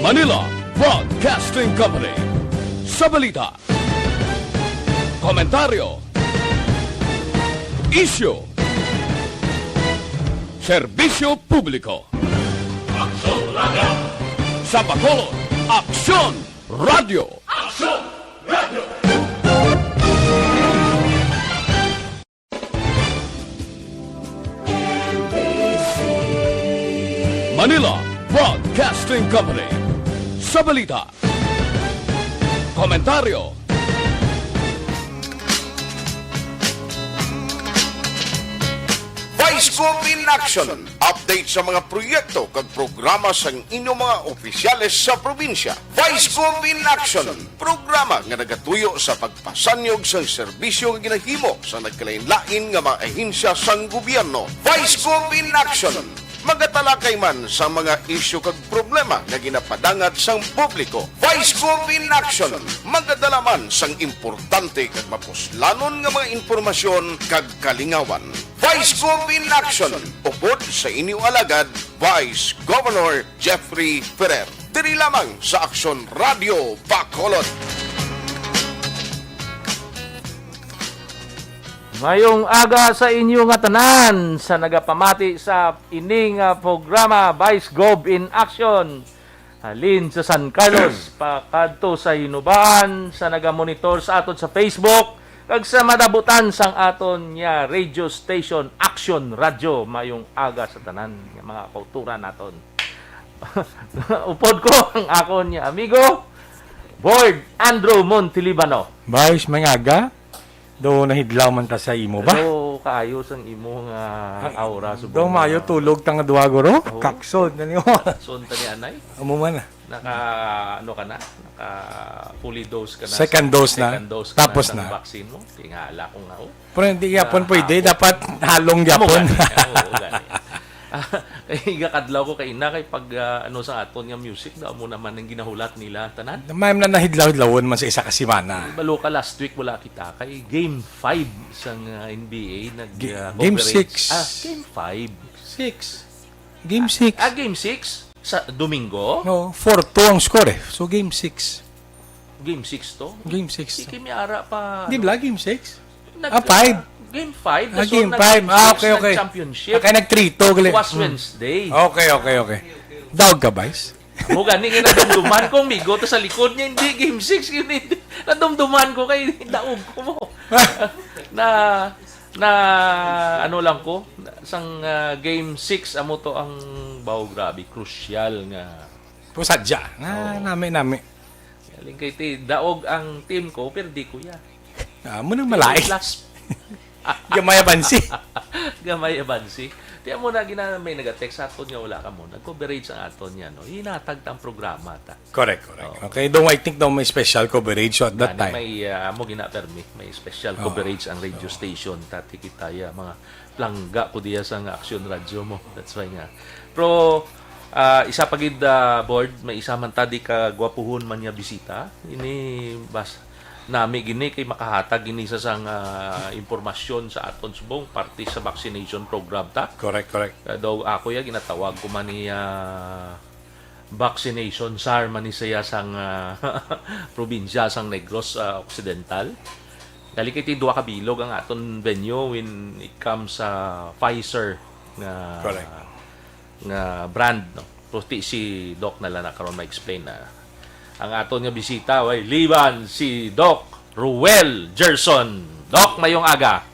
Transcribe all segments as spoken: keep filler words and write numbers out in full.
Manila Broadcasting Company. Sa balita, komentaryo, isyu, serbisyo publiko. Aksyon Radio. Sa Bacolod, Aksyon Radio. Aksyon Radio. Manila Broadcasting Company. Sa balita, komentaryo, Vice Gov in Action. Update sa mga proyekto kag programa sang inyong mga opisyales sa probinsya. Vice Gov in Action, programa nga nagatuyo sa pagpasanyog sang serbisyo nga ginahimo sa nagkalain-lain nga mga ahensya sang gobyerno. Vice Gov in Action, magatalakay man sa mga isyu kag problema nga ginapadangat sang publiko. Vice Gov in Action, magadala man sang importante kag mapuslanon nga mga impormasyon kag kalingawan. Vice Gov in Action, upod sa inyo alagad, Vice Governor Jeffrey Ferrer. Diri lamang sa Aksyon Radio Bacolod. Mayong aga sa inyo nga tanan sa nagapamati sa ini nga programa, Vice Gov in Action. Halin sa San Carlos, pakadto sa Hinubaan, sa nagamonitor sa aton sa Facebook, kag sa madabutan sang aton nga radio station, Action Radio. Mayong aga sa tanan nga mga kauturan naton. Upod ko ang akon nga amigo, Board Andrew Montelibano. Vice, may aga. Do nahidlaw man ta sa imo ba? Do kaayo sang imo nga Ah, aura, do subong maayo nga tulog ta nga duha, guro? Oo. Kakson, ano yun? Kakson ta ni anay. Amo man na. Naka, ano ka na? Naka fully dose ka na Second sa, dose na. Second dose ka Tapos na sa na. Vaccine mo. Tingala ko nga, oh. Pero hindi Na yapon pwede. hapon. Dapat halong Amo yapon. gani. Oo, gani. Kay gakadlaw ko kay ina kay pag, ah, ano sa aton nga music daw mo naman ang ginahulat nila tanan. May na nahidlaw-hidlawon man sa isa ka semana. Balo ka last week wala kita kay game five sang, ah, N B A nag, Ga- ah, game coverage. six. Ah, game five. Six. Game six. Ah, game six sa Domingo? No, four two ang score eh. So game six. Game six to? Game six Di to. Kimi ara pa, Di ano? Bala game six? Nag-, Ah, five. Game five, Ah, dason game nag five. Game Ah, six, okay, okay. Nag-championship. Ah, kay nag three two gali. Was Hmm. Wednesday. Okay, okay, okay. Daog ka, Vice? Mo gani nga nadumduman ko, migo, to sa likod niya, hindi game six, yun, hindi. Nadumduman ko kay daog ko mo. Na, na, ano lang ko, sang, ah, game six, amo to ang, baw, grabe, crucial nga. Pusadya. Na, Oo. nami, nami. Galing kay ti, daog ang team ko, pero di ko ya. Ah, mo nang malait. Last. Gamay abansi. Gamay abansi. Tiyan mo na gina, may nag-text sa aton nga wala ka mo. Nag-coverage ang aton niya, no? Hinatag tang programa ta. Correct, correct. Oo. Okay, though I think daw may special coverage, so at that Gani time. may, ah, amo gina permi, may special Oo. coverage ang radio Oo. station. Tati kita ya, mga plangga ko diya sa nga Aksyon Radyo mo. That's why nga. Pero, ah, isa pa gid, ah, board, may isa man ta di ka gwapuhon man nga bisita. Ini bas, nami gini kay makahatag gini sa sang, ah, impormasyon sa aton subong parte sa vaccination program ta. Correct, correct. Ah, daw ako ya ginatawag ko man ni, ah, vaccination czar man ni siya sang, ah, probinsya sang Negros, ah, Occidental. Dali kay ti duha ka bilog ang aton venue when it comes sa Pfizer nga Correct. nga brand, no? Pero ti si Doc na lang na karon ma-explain na. Ang aton nga bisita, way liban si Doc Ruel Gerson. Doc, mayong aga.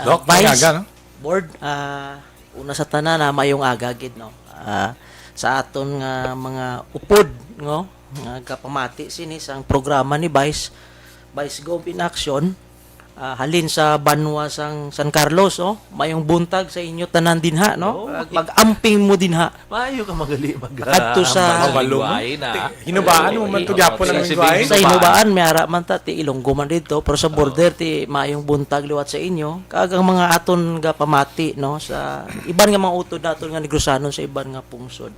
Ah, Doc, Vice, mayong aga, no? Board, ah, una sa tanan, ah, mayong aga gid, no? Ah, sa aton nga mga upod, no? Nga kapamati sini sang programa ni Vice, Vice Gov in Action, ah, halin sa banwa sang San Carlos, oh. Mayong buntag sa inyo tanan dinha, no? Oh, Mag-, mag-amping mo dinha. Maayo ka magali mag-, Kadto sa mag-, Mabalo mo. Lingwahe na. Ti-, hinubaan mo man to Oo, gyapon ang sa lingwahe. Sa Hinubaan, may ara man ta, ti Ilonggo man dito, pero sa Oo. border, ti maayong buntag liwat sa inyo. Kag ang mga aton gapamati, no, sa iban nga mga utod naton nga Negrosanon sa iban nga pungsod.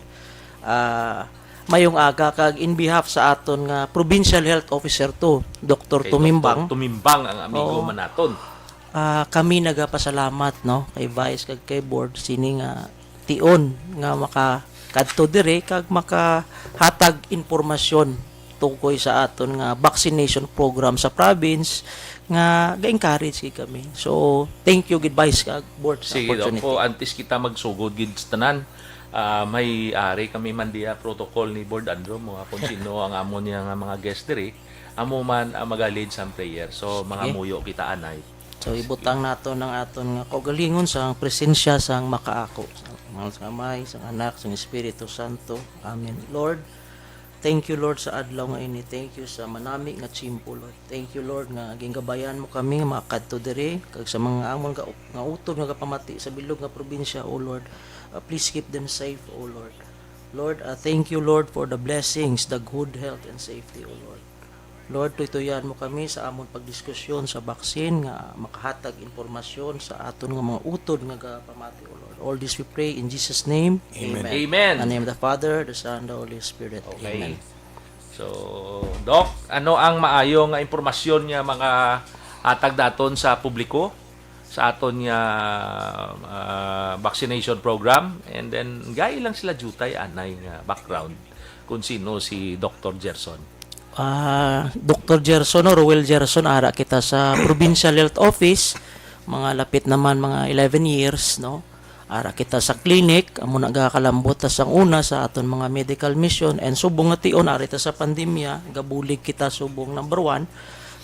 Ah, mayong aga, kag in behalf sa aton nga Provincial Health Officer to, Doktor Kay Tumimbang. Doktor Tumimbang ang amigo Oo. man naton. Ah, kami nagapasalamat, no, kay Vice kag kay Board, sini nga tion nga maka-, kadto diri kag makahatag impormasyon tungkol sa aton nga vaccination program sa province nga ga-encourage gid kami. So, thank you gid, Vice, kag Board, sa Sige, Doc. Opportunity. Po, antes kita magsugod gid sa tanan, ah, may ari kami man diya protocol ni Board Andrew, mga kung sino ang amon niya nga mga guest diri. Amo man ang magalid sa prayer. So, mga Sige. Muyo kita anay. So, ibutang nato ang aton nga kaugalingon sa presensya sang Makaako, sa Amay, sang Anak, sang Espiritu Santo. Amen. Lord, thank you, Lord, sa adlaw nga ini. Thank you sa manami nga tiyempo, Lord. Thank you, Lord, nga gingabayan mo kami nga makadto diri, kag sa mga amon nga, nga utod nga gapamati sa bilog nga probinsya, O Lord. Uh, please keep them safe, O Lord. Lord, uh, thank you, Lord, for the blessings, the good health and safety, O Lord. Lord, tuytuyan mo kami sa amon pagdiskusyon sa vaccine nga makahatag impormasyon sa aton nga mga utod nga gapamati, O Lord. All this we pray in Jesus' name. Amen. Amen. Amen. In the name of the Father, the Son, the Holy Spirit. Okay. Amen. So, Doc, ano ang maayo nga impormasyon nga mga hatag daton sa publiko sa aton nga, ah, vaccination program? And then, gai lang sila jutay anay nga background kung sino si Doctor Gerson. Ah, Doctor Gerson, no, Roel Gerson, ara kita sa Provincial Health Office, mga lapit naman, mga eleven years, no? Ara kita sa clinic, amo na gakalambot ta sang una sa aton mga medical mission, and subong nga tion, ari ta sa pandemya, gabulig kita subong number one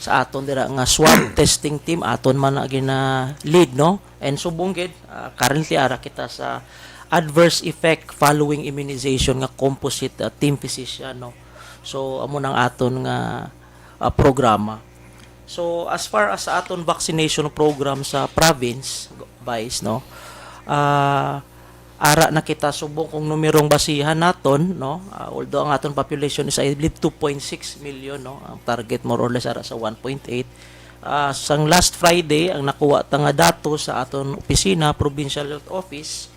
sa aton dira nga swab testing team, aton man na gina-lead, no? And subong gid, ah, currently ara kita sa adverse effect following immunization nga composite, ah, team physician, no? So, amo nang aton nga, ah, programa. So, as far as sa aton vaccination program sa province, Vice, no, ah, ara na kita subong kung numerong basihan naton, no, ah, although ang aton population is, I believe, two point six million, no, ang target more or less ara sa one point eight. Ah, sang last Friday, ang nakuha ta nga datos sa aton opisina, Provincial Health Office,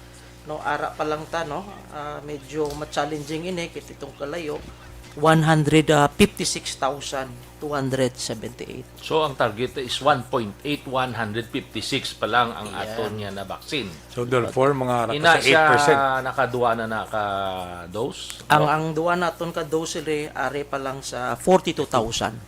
no, ara pa lang ta, no, ah, medyo ma-challenging ini, kay itong kalayo, one hundred fifty-six thousand two hundred seventy-eight. So, ang target is one point eight, one hundred fifty-six pa lang ang Yeah. aton nga na-vaccine. So, therefore, mga ara Ina ta sa siya eight percent. Nakaduwa na naka-dose? Ang, No? ang duwa naton ka dose, re, ari pa lang sa forty-two thousand.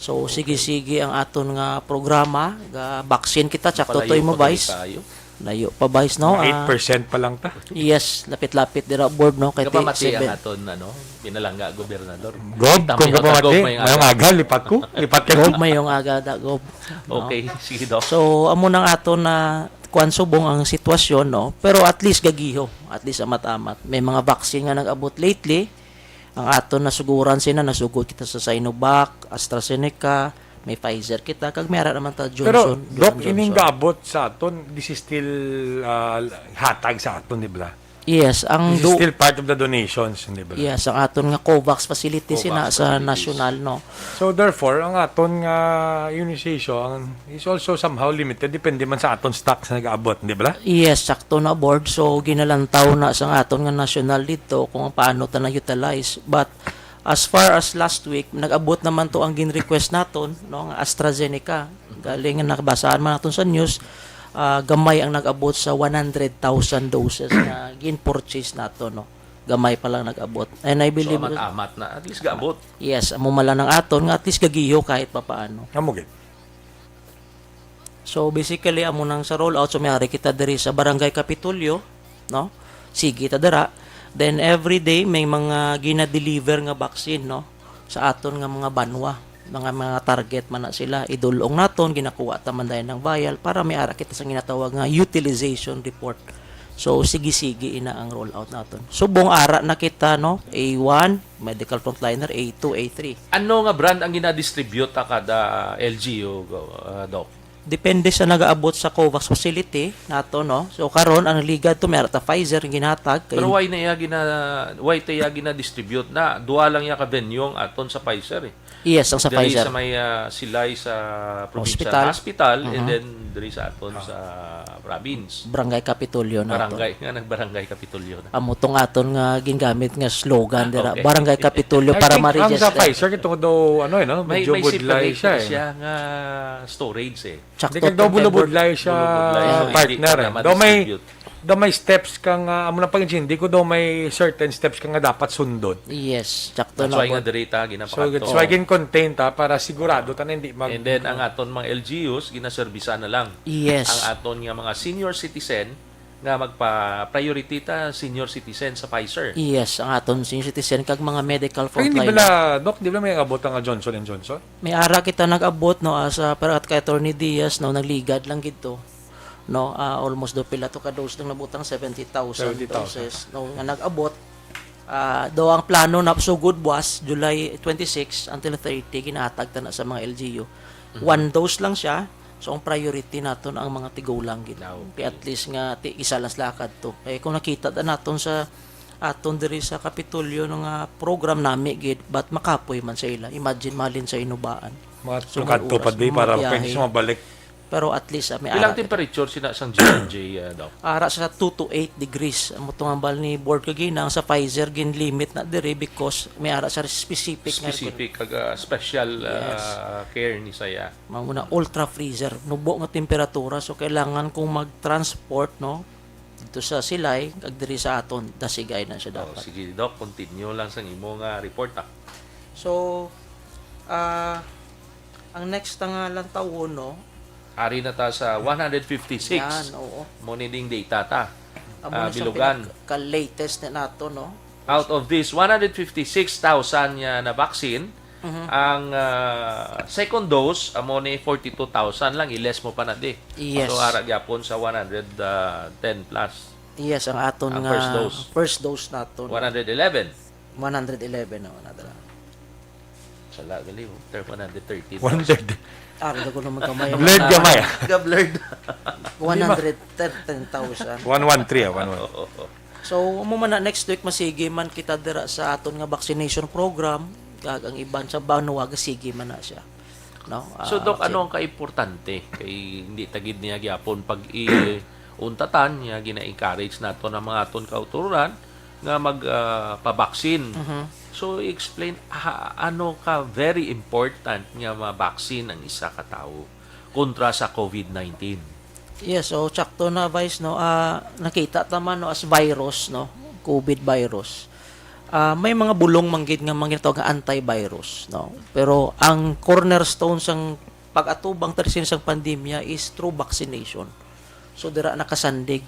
So, Okay. sige-sige ang aton nga programa, ga-vaccine kita, tsakto Palayo to mo, pa kami Vice. tayo. Layo pa, Vice, no? Mga Ah, eight percent pa lang ta. Yes, lapit-lapit dira, Board, no? Kay Kapamati ang T seven. aton, ano, pinalangga, gobernador. Gob, Kita kung mo kapamati, kapagod, may mayong aga. aga, lipat ko. Lipat ka Gob, na. Mayong aga, da, Gob. No? Okay, sige, Doc. So, amo nang aton na kuan subong ang sitwasyon, no? Pero at least gagiho, at least amat-amat. May mga vaccine nga nag-abot lately, ang aton nasuguran sina, nasugod kita sa Sinovac, AstraZeneca, may Pfizer kita, kag may ara naman ta Pero, Johnson, Doc, Johnson. Ining gaabot sa aton, this is still, ah, hatag sa aton, di ba? Yes, ang This is du- still part of the donations, di ba? Yes, ang aton nga COVAX facility COVAX sina sa facilities. National, no? So, therefore, ang aton nga immunization is also somehow limited, depende man sa aton stocks na nag-aabot, di ba? Yes, sakto na, Board. So, ginalantaw na sa aton nga national dito kung paano ta na-utilize. But as far as last week, nag-abot naman to ang gin-request naton, no, nga AstraZeneca. Galing nga nakabasahan man naton sa news, ah, gamay ang nag-abot sa one hundred thousand doses nga gin-purchase nato, no. Gamay pa lang nag-abot. And I So, believe amat-amat na. At least gaabot. Yes, amo man lang ang aton nga at least gagiho kahit papaano. Amo gid. So, basically, amo nang sa rollout. So, may ari kita diri sa Barangay Kapitolyo, no? Sige ta dira. Then, every day, may mga gina-deliver nga vaccine, no? Sa aton nga mga banwa. Mga, mga target man na sila. Idulong naton, ginakuha ta man dayon ang vial para may ara kita sa ginatawag nga utilization report. So, sige-sige ina ang rollout naton. Subong ara na kita, no? A one, medical frontliner, A two, A three. Ano nga brand ang gina-distribute ta kada L G U, uh, Doc? Depende sa nagaabot sa COVAX facility nato, no? So, karon, ang ligad to, may ara ta Pfizer ang ginhatag. Kay Pero why na iya gina-, why ta iya gina-distribute na? Duha lang iya ka venue ang aton sa Pfizer, eh. Yes, ang sa Diri Pfizer. sa may, ah, Silay sa provincial Hospital. hospital, and Mhm. then diri sa aton Ah. sa province. Barangay Kapitolyo na to. Barangay, nga nagbarangay Kapitolyo na. Amo tong aton nga gingamit nga slogan Ah, dira, okay. Barangay Kapitolyo I para think ang sa ma-register. Pfizer, ito daw, ano, eh, no? May, Medyo may budlay separate siya, eh. siya nga storage, eh. Tsakto Hindi, kag daw to, bulubudlay siya, Bulubudlay siya, ah, hindi partner, ka eh. na Daw may, ma-distribute. Daw may steps ka nga, amo lang pag-intindi ko, daw may certain steps ka nga dapat sundon. Yes, sakto. That's na why nga po. Diri ta ginapakat-, so, that's why gin-contain ta para sigurado ta na hindi mag- And then, ang aton mga L G Us, ginaserbisan na lang. Yes. Ang aton nga mga senior citizen, nga magpa-priority ta senior citizen sa Pfizer. Yes, ang aton senior citizen kag mga medical frontliner. Pero hindi bala, Doc, di ba may abot ang Johnson and Johnson? May ara kita nag-abot, no, as, ah, per at kay Attorney Diaz, no, nagligad lang gid to. No, ah, almost do pila to ka dose nang nabutang, seventy thousand. Seventy thousand. Doses, no, nga nag-abot. Ah, do ang plano na sugod buwas, July twenty-six until thirty, ginahatag ta na sa mga L G U. Mhm. One dose lang siya. So, ang priority naton ang mga tigulang gid. Ah, okay. Kay at least nga ti isa lang sila kadto. Eh, kung nakita ta naton sa aton diri sa Kapitolyo, no, nga program nami gid, but makapoy man sa ila. Imagine, malin sa inubaan. Mga So, tukad-tukad, mga oras, di, mga para biyahe. Pwede siya mabalik. Pero at least, ah, may Ilang ara kita. Temperature sina sang J and J, ah, Doc? Ara sa two to eight degrees. Amo tong hambal ni Board kagina, ang sa Pfizer, gin-limit na diri because may ara sa specific nga Specific, kag, ah, special, Yes. ah, care ni saya. Mao na, ultra freezer, nubo nga temperatura. So, kailangan kung mag-transport, no, dito sa Silay, kag diri sa aton, dasigay na siya Oh, dapat. Sige, Doc, continue lang sang imo nga report, ah. So, ah, ang next na nga lantawon, no? Ari na ta sa one hundred fifty-six. Yan, oo. Mo ni ding data ta. Amo Ah, na sa Bilugan. pinaka-, ka-latest na nato, no? Out of this one hundred fifty-six thousand nga na-vaccine, Mhm. ang, ah, second dose, amo ni forty-two thousand lang, i-less mo pa na di. Yes. So, ara gyapon sa one hundred ten plus. Yes, ang aton Ang nga first dose. first dose naton. One hundred eleven. One hundred eleven, no, na dala. Sala, gali, oh. Ter-, one hundred thirty. One hundred. Ah, dago naman kamay. Blurred gamay, ah. Ga-blurred. One hundred thirteen thousand. One one three, ah, one one. Oo, oo. So, amo man na, next week, masigi man kita dira sa aton nga vaccination program, kag ang iban sa banwa, sige man na siya. No? So, Ah, Doc, vaccine. Ano ang kaimportante? Kay hindi ta gid niya gyapon pag-iuntatan, niya gina-encourage nato ang mga aton kauturan nga mag, ah, pabaksin. Mhm. So, explain, ha, ano ka very important nga mabaksin ang isa ka tawo kontra sa COVID nineteen? Yes, so, sakto na, Vice, no? Ah, nakita ta man, no, as virus, no? COVID virus. Ah, may mga bulong man gid nga mga ginatawag nga antivirus, no? Pero ang cornerstone sang pag-atubang ta sini sang pandemya is through vaccination. So, dira nakasandig,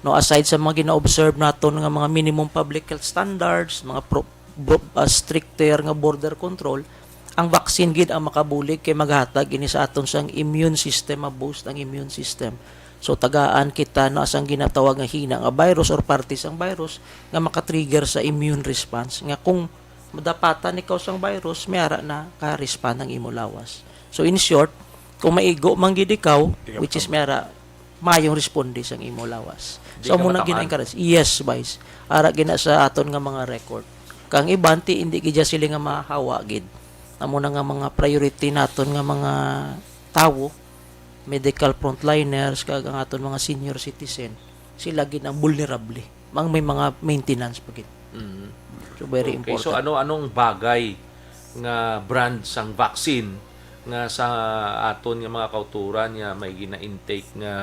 no, aside sa mga gina-observe naton nga mga minimum public health standards, mga pro-, bro-, ah, stricter nga border control, ang vaccine gid ang makabulig kay maghatag ini sa aton sang immune system, ma-boost ang immune system. So, tagaan kita na sang ginatawag nga hina nga virus or parte sang virus nga makatrigger sa immune response, nga kung madapatan ikaw sang virus, may ara na ka-respond ang imo lawas. So, in short, kung maigo man gid ikaw, Di ka which is matamaan. May ara, mayong responde sang imo lawas. Di So, ka amo na matamaan. Gina-encourage. Yes, Vice. Ara gina sa aton nga mga record. Kang iban, ti, hindi gid siya sila nga mahawa gid. Amo na nga mga priority naton nga mga tawo, medical frontliners, kag ang aton mga senior citizen, sila gid ang vulnerable. Ang may mga maintenance pa gid. Mm. So, very Okay, so important. Ano, anong bagay nga brand sang vaccine nga sa aton nga mga kauturan nga may gina-intake nga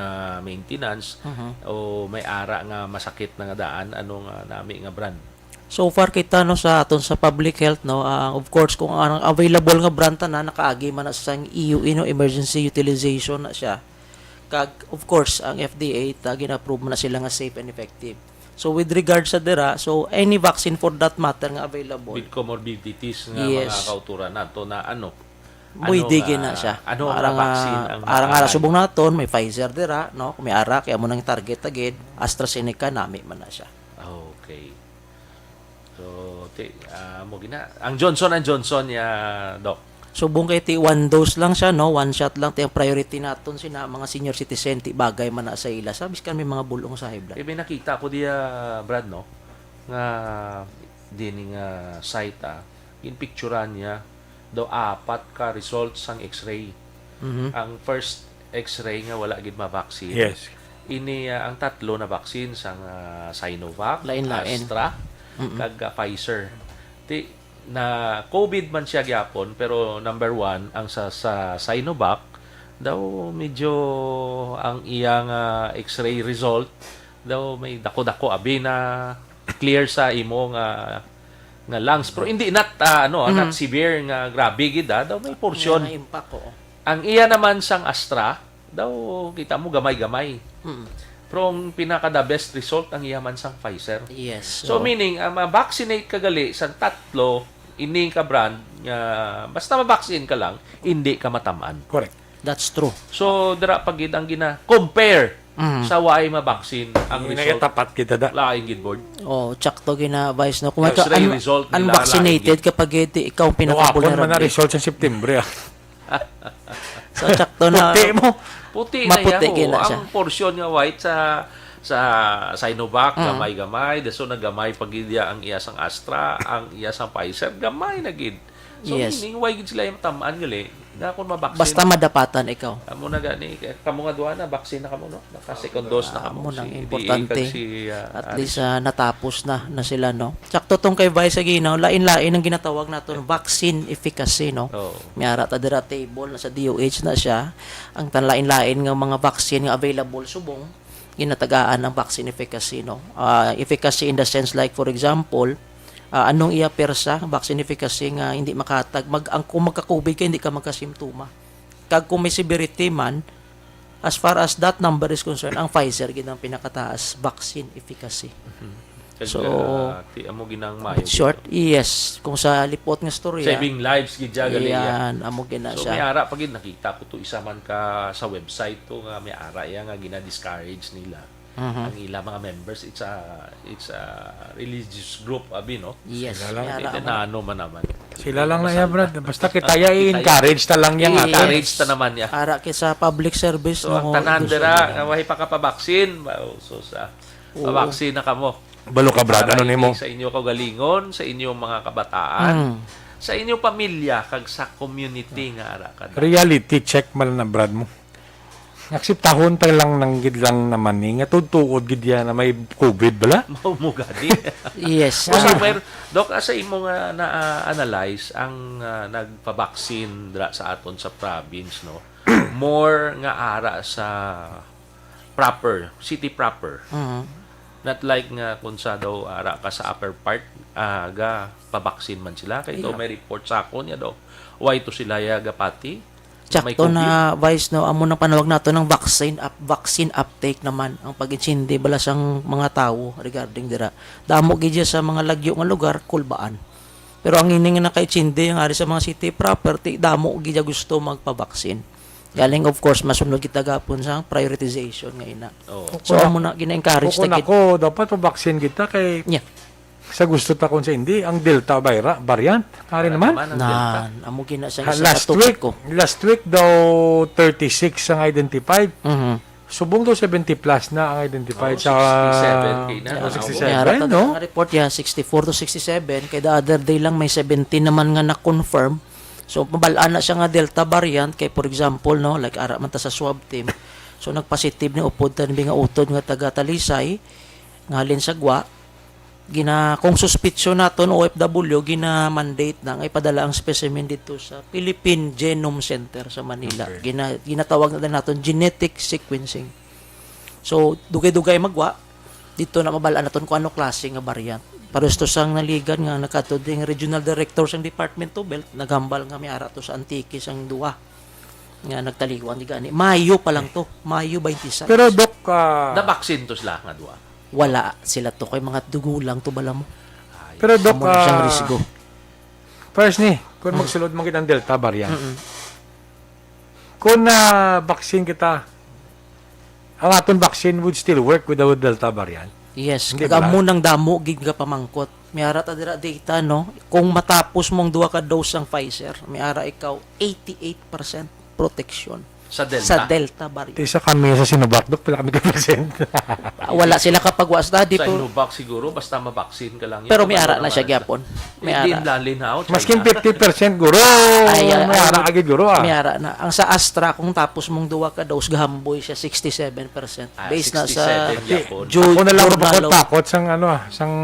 maintenance Mhm. o may ara nga masakit na nga daan, ano nga nami nga brand? So far kita, no, sa aton sa public health, no, ah, of course, kung ang available nga brand ta na, nakaagi man na sa E U A, no, emergency utilization na siya. Kag, of course, ang F D A, ta, gin-approve man na sila nga safe and effective. So, with regard sa dira, so, any vaccine for that matter nga available. With comorbidities nga Yes. mga kauturan nato na ano, Pwede ano nga, gina siya. Ano Ara nga nga, vaccine ang ara nga maayo? Subong naton, may Pfizer dira, no? Kung may ara, kaya mo nang target agad, AstraZeneca, nami man na siya. Okay. So, ti-, ah, mo gina-, ang Johnson and Johnson, ya, Doc. Subong kay ti one dose lang siya, no? One shot lang, ti ang priority naton sina mga senior citizen, ti bagay man na sa ila. Sa biskan may mga bulong sa high blood. Eh, may nakita ko diya, Brad, no? Nga, dini nga site, ah, ginpicturan niya daw apat ka results sang X-ray. Mhm. Ang first X-ray nga wala gid ma-vaccine. Yes. Ini, ah, ang tatlo na vaccine sang, ah, Sinovac, Lain-lain. Astra, Mm-mm. kag, ah, Pfizer. Ti, na COVID man siya gyapon, pero number one ang sa, sa Sinovac daw medyo ang iyang, ah, X-ray result daw may dako-dako abi na clear sa imo nga, nga lungs. Pero hindi not, ah, ano, ah, not Mhm. severe nga grabe gid, ah. Daw may portion. May impact, oo. Ang iya naman sang Astra, daw kita mo gamay-gamay. Mm. Pero ang pinaka the best result ang iya man sang Pfizer. Yes, So, oo. meaning, ah, ma-vaccinate ka gali sa tatlo, ini ka brand, nga basta ma-vaccine ka lang, hindi ka matamaan. Correct. That's true. So, dira pa gid ang gina-compare Mhm. sa waay ma-vaccine ang Yun ay result. tapat kita da. Lain gid, board. Oh, tsakto gina, Vice, no? Kung X-ray ikaw un-, result nila, unvaccinated lain gid. kapag iti, ikaw ang Daw akon man na pinaka-vulnerable. result sa September, ah. So, tsakto na. Puti mo. Puti na Maputi iya, gina siya. Ang portion nga white sa, sa Sinovac, Mhm. gamay-gamay. Daso na gamay pa gid iya ang iya sang Astra, ang iya sang Pfizer, gamay na gid. So, Yes. meaning, why gid sila yung matamaan gali? Na kung mabaksin. Basta madapatan ikaw. Amo na gani, kamo nga duha na, vaccine na kamo, no? Naka-second dose na kamo. Amo nang Si importante. D A kag si, ah, At Aris. least, ah, natapos na, na sila, no? Sakto tong kay Vice Aguinaldo, lain-lain ang ginatawag naton vaccine efficacy, no? Oo. May ara ta dira table, nasa D O H na siya. Ang tan-, lain-lain nga mga vaccine nga available subong, ginatagaan ang vaccine efficacy, no? Ah, efficacy in the sense, like, for example, ah, anong iya persa, vaccine efficacy nga hindi makatag, mag-, ang, kung magka-COVID ka, hindi ka magkasimptoma. Kag kung may severity man, as far as that number is concerned, ang Pfizer gid ang pinakataas vaccine efficacy. Mhm. Kag, So, ah, ti-, amo ginang maayo short, gid, no? Yes. Kung sa lipot nga storya, Saving lives gid siya, gali, yeah. Yan, amo gid na So, siya. may ara pa gid, nakita ko to isa man ka sa website to nga may ara iya nga gina-discourage nila Mhm. ang ila mga members. It's a, it's a religious group, abi, no? Yes, Sila lang. may ara Hindi mo. na ano man naman. Sila lang na Masal yan, Brad. na. Basta kita ya Kita ya. i-encourage ta lang yan, ate. I-encourage ta naman ya. Ara kay sa public service, So, ang no, tanan gusto dira, nila. nga wahi pa kapabaksin, ba, so sa, Oo. pabaksin na kamo. Balo ka, Brad, Para ano hindi nimo? sa inyo kaugalingon, sa inyong mga kabataan, Mm. sa inyong pamilya, kag sa community nga ara ka da. Reality check man na, Brad, mo. Akseptahon ta lang nang gid lang naman ni, nga tuod-tuod gid yan na may COVID bala. Mao mo gani. Yes, O ah. somewhere, Doc, asa imo nga na-analyze ang, ah, nagpabaksin dira sa aton sa province, no? More nga ara sa proper, city proper. Mhm. Not like nga kung sa daw ara ka sa upper part, ah, ga pabaksin man sila. Kay daw Yeah. may report sa akon niya daw, why to sila ya gapati? May Tsakto COVID? na, Vice, no, amo nang panawag nato ng vaccine up-, vaccine uptake naman ang pag-intindi bala sang mga tawo regarding dira. Damo gid siya sa mga lagyo nga lugar, kulbaan. Pero ang ini nga nakaintindi nga ari sa mga city property, damo gid siya gusto magpabaksin. Galing, of course, masunod kita gapon sa prioritization nga ina. Oo. So, Kung amo na, gina-encourage Kung ta gid. ako, dapat pabaksin kita kay Yeah. sa gusto ta kung sa hindi, ang Delta vira-, variant. Ari Para naman. naman ang Delta. Nan, amo gina sa Ha, isa ka last topic week, ko. last week daw, thirty-six ang identified. Mhm. Subong daw seventy plus na ang identified Oo, sa sixty-seven kay na, Oh, ano? sixty-seven, May ara ta no? nga report ya, sixty-four to sixty-seven. Kay the other day lang, may seventeen naman nga na-confirm. So, mabalaan na siya nga Delta variant. Kay, for example, no, like, ara man ta sa swab team. So, nagpositive ni upod ta ni nga utod nga taga Talisay, nga halin sa Gwa. Gina-, kung suspitsyon naton, O F W, gina-mandate na nga ipadala ang specimen dito sa Philippine Genome Center sa Manila. Okay. Gina-, ginatawag na din naton genetic sequencing. So, dugay-dugay magwa, dito na mabalaan naton kung ano klase nga variant. Paresto sang naligan nga nagkadto ding regional director sang Department of Health, naghambal nga may ara to sa Antique sang duwa nga nagtaliwan di gani. Mayo pa lang to, Mayo twenty-six. Pero, Doc, ah, Na-vaccine to sila nga duwa? Wala sila to, kay mga dugo lang to bala mo. Ay, Pero, Doc, Amo na siyang ah, risgo. First ni, kung Mm. magsulod man gid ang Delta variant, Mm-mm. kung na-vaccine kita, ang aton vaccine would still work with the Delta variant. Yes, Hindi kag ba? amo nang damo gid nga pamangkot. May ara ta dira data, no? Kung matapos mo ang duha ka dose sang Pfizer, may ara ikaw eighty-eight percent protection Sa Delta? sa Delta variant. Isa kami sa Sinovac, Doc, pila kami ka percent? Ah, wala sila kapagwa study Sa po. Sinovac siguro, basta mabaksin ka lang yan. Pero may Ano ara na naman siya sa gyapon. May Hindi ara. Lalin, ha, o, Maskin China. fifty percent, guro. Ay, ah, May ay, ara may, agad, guro, ah. may ara na. Ang sa Astra, kung tapos mong duha ka dose, gahamboy siya sixty-seven percent. Ah, Based na sa sixty-seven gyapon. Ju-, Ako na lang journal of mapakot-pakot sang, ano, ah, sang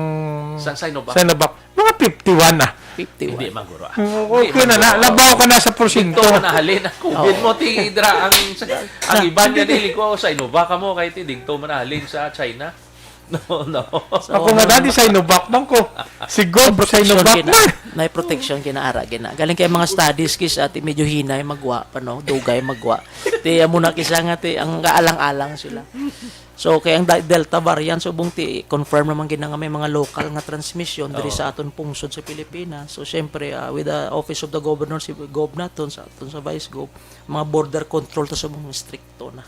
Sang Sinovac? Sinovac. Mga fifty-one, ah. Fifty-one. Hindi man, guro, ah. Oo, Hindi okay man, na, na. guro, ah. Labaw ka na sa porsyento. Dito na halin ang COVID Oo. mo, ti, Idra, ang, ang Na, iban nga hindi. dili ko, sa Innova ka mo, kay ti, dito man halin sa China. No, no. Ako nga dati Sinovac man ko. Si Gob Sinovac man. May protection kinaara gina. Galing kay mga studies kis ati medyo hinay magwa pa no, dugay magwa. Ti amo na kisa nga ti ang kaalang-alang sila. So kay ang da- Delta variant subong ti confirm naman gina nga may mga local nga transmission diri sa aton pungsod sa Pilipinas. So syempre ah, with the office of the governor si Gob naton sa aton sa Vice Gov, mga border control ta subong stricto na.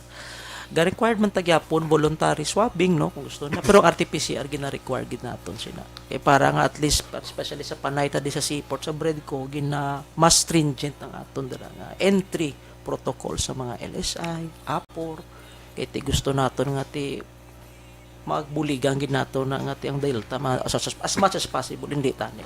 Ga-required man ta gyapon voluntary swabbing no kung gusto na. Pero ang R T P C R gina-require gid naton sina. Kay para nga at least especially sa Panay ta di sa seaport sa Bredco gina mas stringent ang aton dira nga entry protocol sa mga L S I, apor. Kay ti gusto naton nga ti magbuligan gid nato na nga ti ang Delta ma- as, as, as much as possible hindi tani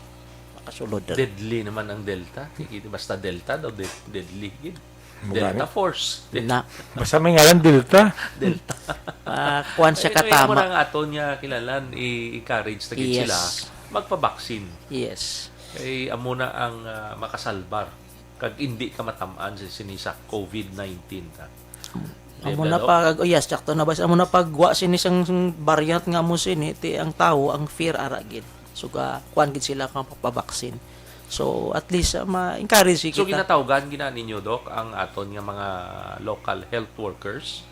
makasulod dira. Deadly naman ang Delta. Sige, basta Delta daw, de- deadly gid. Mugani. Delta Force. Na Basta may ngalan Delta. Delta. ah, kuwan siya Ito yung muna katama. Ang aton niya kilalan, i-encourage ta gid Yes. Sila magpa-vaccine. Yes. Kay amo na ang ah, makasalbar kag hindi ka matamaan sa sini sa COVID nineteen ta. Amo na pag oh, yes, sakto na ba? Amo na pagwa sini sang sang variant nga mo sini ti ang tawo ang fear ara gid. So ga kuan gid sila kang papabaksin. So at least ah, ma-encourage So kita. Ginatawgan gina ninyo, Doc, ang aton nga mga local health workers.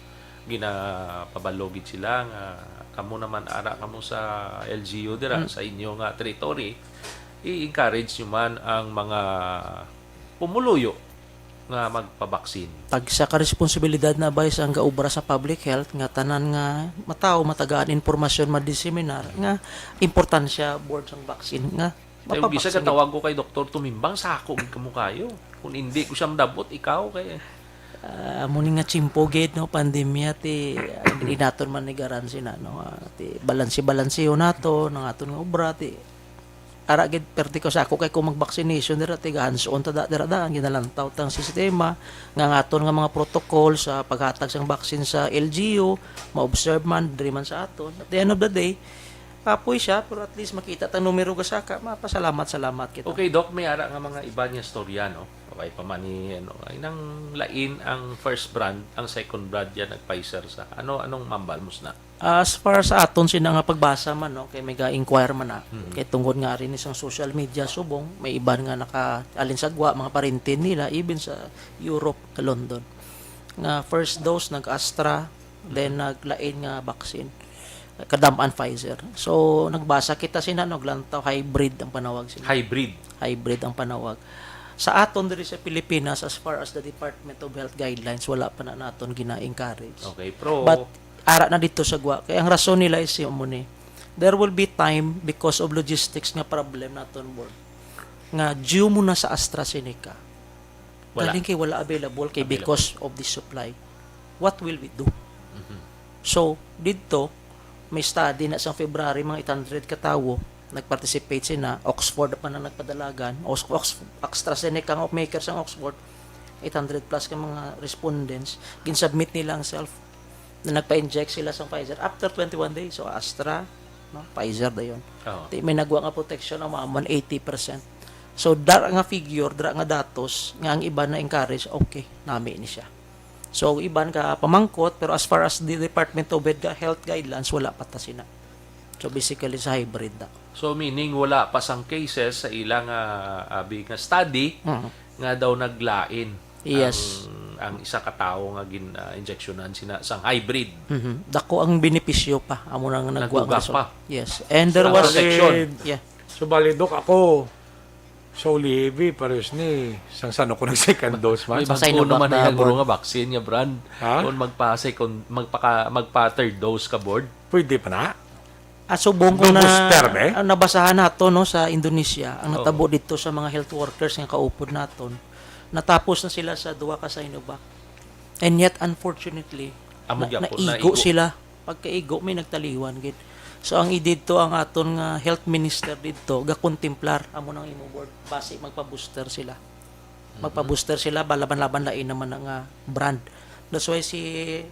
Ginapabalo gid sila nga kamo naman ara kamo sa L G U dira sa inyo nga territory, i-encourage nyo man ang mga pumuluyo nga magpabaksin. Tagsa ka responsibilidad na ba sa ang gaubra sa public health nga tanan nga matawo matagaan impormasyon ma-disseminar nga importansya board sang vaccine nga Kay kung bisa mapabaksin. Katawag ko kay Doktor Tumimbang, sako gid kamo kayo. Kung hindi ko siya madabot, ikaw kay Ah, amo ni nga tsimpo gid no pandemya ti ah, di naton man ni garansi na no ah, ti balansi-balansiho nato ang aton nga obra ti ara gid perti ko sa ako kay kung mag-vaccination dira ti hands-on ta da- dira daan ginalantaw tang sistema nga ang aton nga mga protocol sa paghatag sang vaccine sa L G U ma-observe man diri man sa aton at the end of the day kapoy siya pero at least makita tang numero gasaka mapasalamat salamat kita. Okay, Doc, may ara nga mga iba niya storya, no? Okay pa man ni, ano, ay nang lain ang first brand, ang second brand yan nag-Pfizer sa. Ano, anong mambal mo na? As far sa aton sina nga pagbasa man no kay may ga-inquire man na kay tungod nga rin isang social media subong may iban nga naka alin sa gwa mga parente nila even sa Europe sa London nga first dose nag Astra then naglain nga vaccine kadam-an Pfizer so nagbasa kita sina no glantaw hybrid ang panawag sila Hybrid. Hybrid ang panawag. Sa aton diri sa Pilipinas, as far as the Department of Health guidelines, wala pa na naton gina-encourage. Okay, pero But ara na dito sa gwa. Kaya ang rason nila is yung mo ni, there will be time because of logistics nga problem naton board. Nga due mo na sa AstraZeneca. Wala. Galing kay wala available kay Available. Because of the supply. What will we do? So, dito, may study na sa February, mga eight hundred ka tawo, nag-participate sina, Oxford pa na nagpadalagan, Ox, Ox, AstraZeneca ang maker sa Oxford, eight hundred plus ka mga respondents, ginsubmit nila ang self na nagpa-inject sila sa Pfizer after twenty-one days. So, Astra, no? Pfizer dayon. Oo. Di may nagwa nga protection ang mga man eighty percent. So, dara nga figure, dara nga datos, nga ang iba na encourage, okay, nami ni siya. So, ang iban ka pamangkot, pero as far as the Department of Health, Health Guidelines, wala pa ta sina. So, basically, sa hybrid na. So meaning wala pa sang cases sa ilang ah, abi nga study Mhm. nga daw naglain Yes. ang, ang isa ka tawo nga gin ah, injeksyonan sina sang hybrid. Mhm. Dako ang benepisyo pa. Amo nang nagwa Nagduga nga pa. Yes. And there Ang was protection. Yeah. So, bali, Dok, ako, so live, pareho ni, sang sano ko nag-second dose man. May Sa bago Sinovac naman na na yung board. nga vaccine niya, Brand. Ha? Kung magpa-second, magpaka, magpa-third dose ka, board. Pwede pa na? Ah, subong ko May na booster, be? ang nabasahan nato no sa Indonesia, ang Oo. natabo dito sa mga health workers nga kaupod naton. Natapos na sila sa duha ka Sinovac. And yet unfortunately, Amo na, gyapon, naigo naigo. Sila. Pagkaigo may nagtaliwan gid. So ang ididto ang aton nga health minister didto gakontemplar amo nang imo board basi magpa-booster sila. Magpa-booster sila balaban-laban lain naman na nga brand. That's why si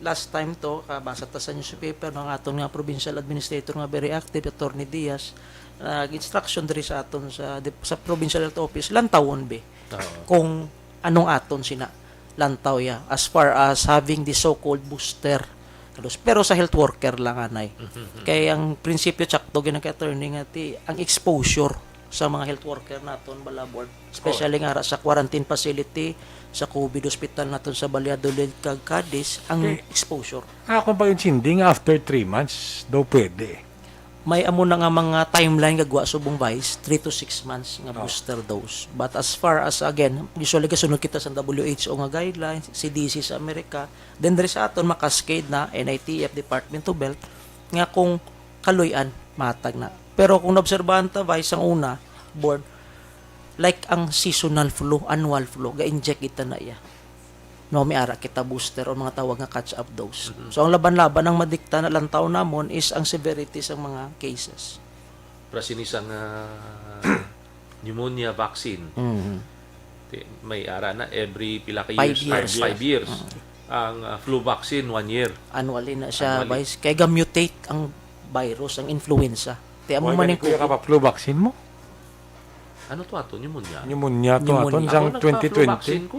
last time to kabasa ta sa newspaper no, ang aton nga provincial administrator nga very active Attorney Diaz nag-instruction diri sa aton sa dep- sa provincial health office lantawon be Oo. kung anong aton sina lantaw ya as far as having the so-called booster Pero sa health worker lang, anay. Kay ang prinsipyo, tsakto, ginang-attorney, nga ti, ang exposure sa mga health worker naton, bala, Board, especially nga ara sa quarantine facility, sa COVID hospital naton sa Valladolid kag Cadiz, ang Okay. exposure. Ako pa intindi nga after three months, daw pwede. May amo na nga mga timeline nga gwa subong, Vice, three to six months nga Oh. booster dose. But as far as, again, usually gasunod kita sa W H O nga guidelines, C D C sa Amerika, then diri sa aton makascade na, N I T F, Department of Health, nga kung kaluy-an, matag na. Pero kung naobserbahan ta, Vice, ang una, Board, like ang seasonal flu, annual flu, ga-inject kita na iya. No, may ara kita booster o mga tawag nga catch-up dose. Mhm. So, ang laban-laban ang madikta na lantaw namon is ang severity sa mga cases. Pero sini sang, ah, pneumonia vaccine, Mhm. ti-, may ara na every pila ka Five years, years. five years. Mhm. Ang, ah, flu vaccine, one year. Annually na siya, Annually. Vice. Kay ga-mutate ang virus, ang influenza. Ti amo Why man gani, yung kuya, ka COVID. pa flu vaccine mo? Ano to ato? Pneumonia? Pneumonia to Pneumonia. ato, Ako sang nagpa-flu twenty twenty. vaccine ko.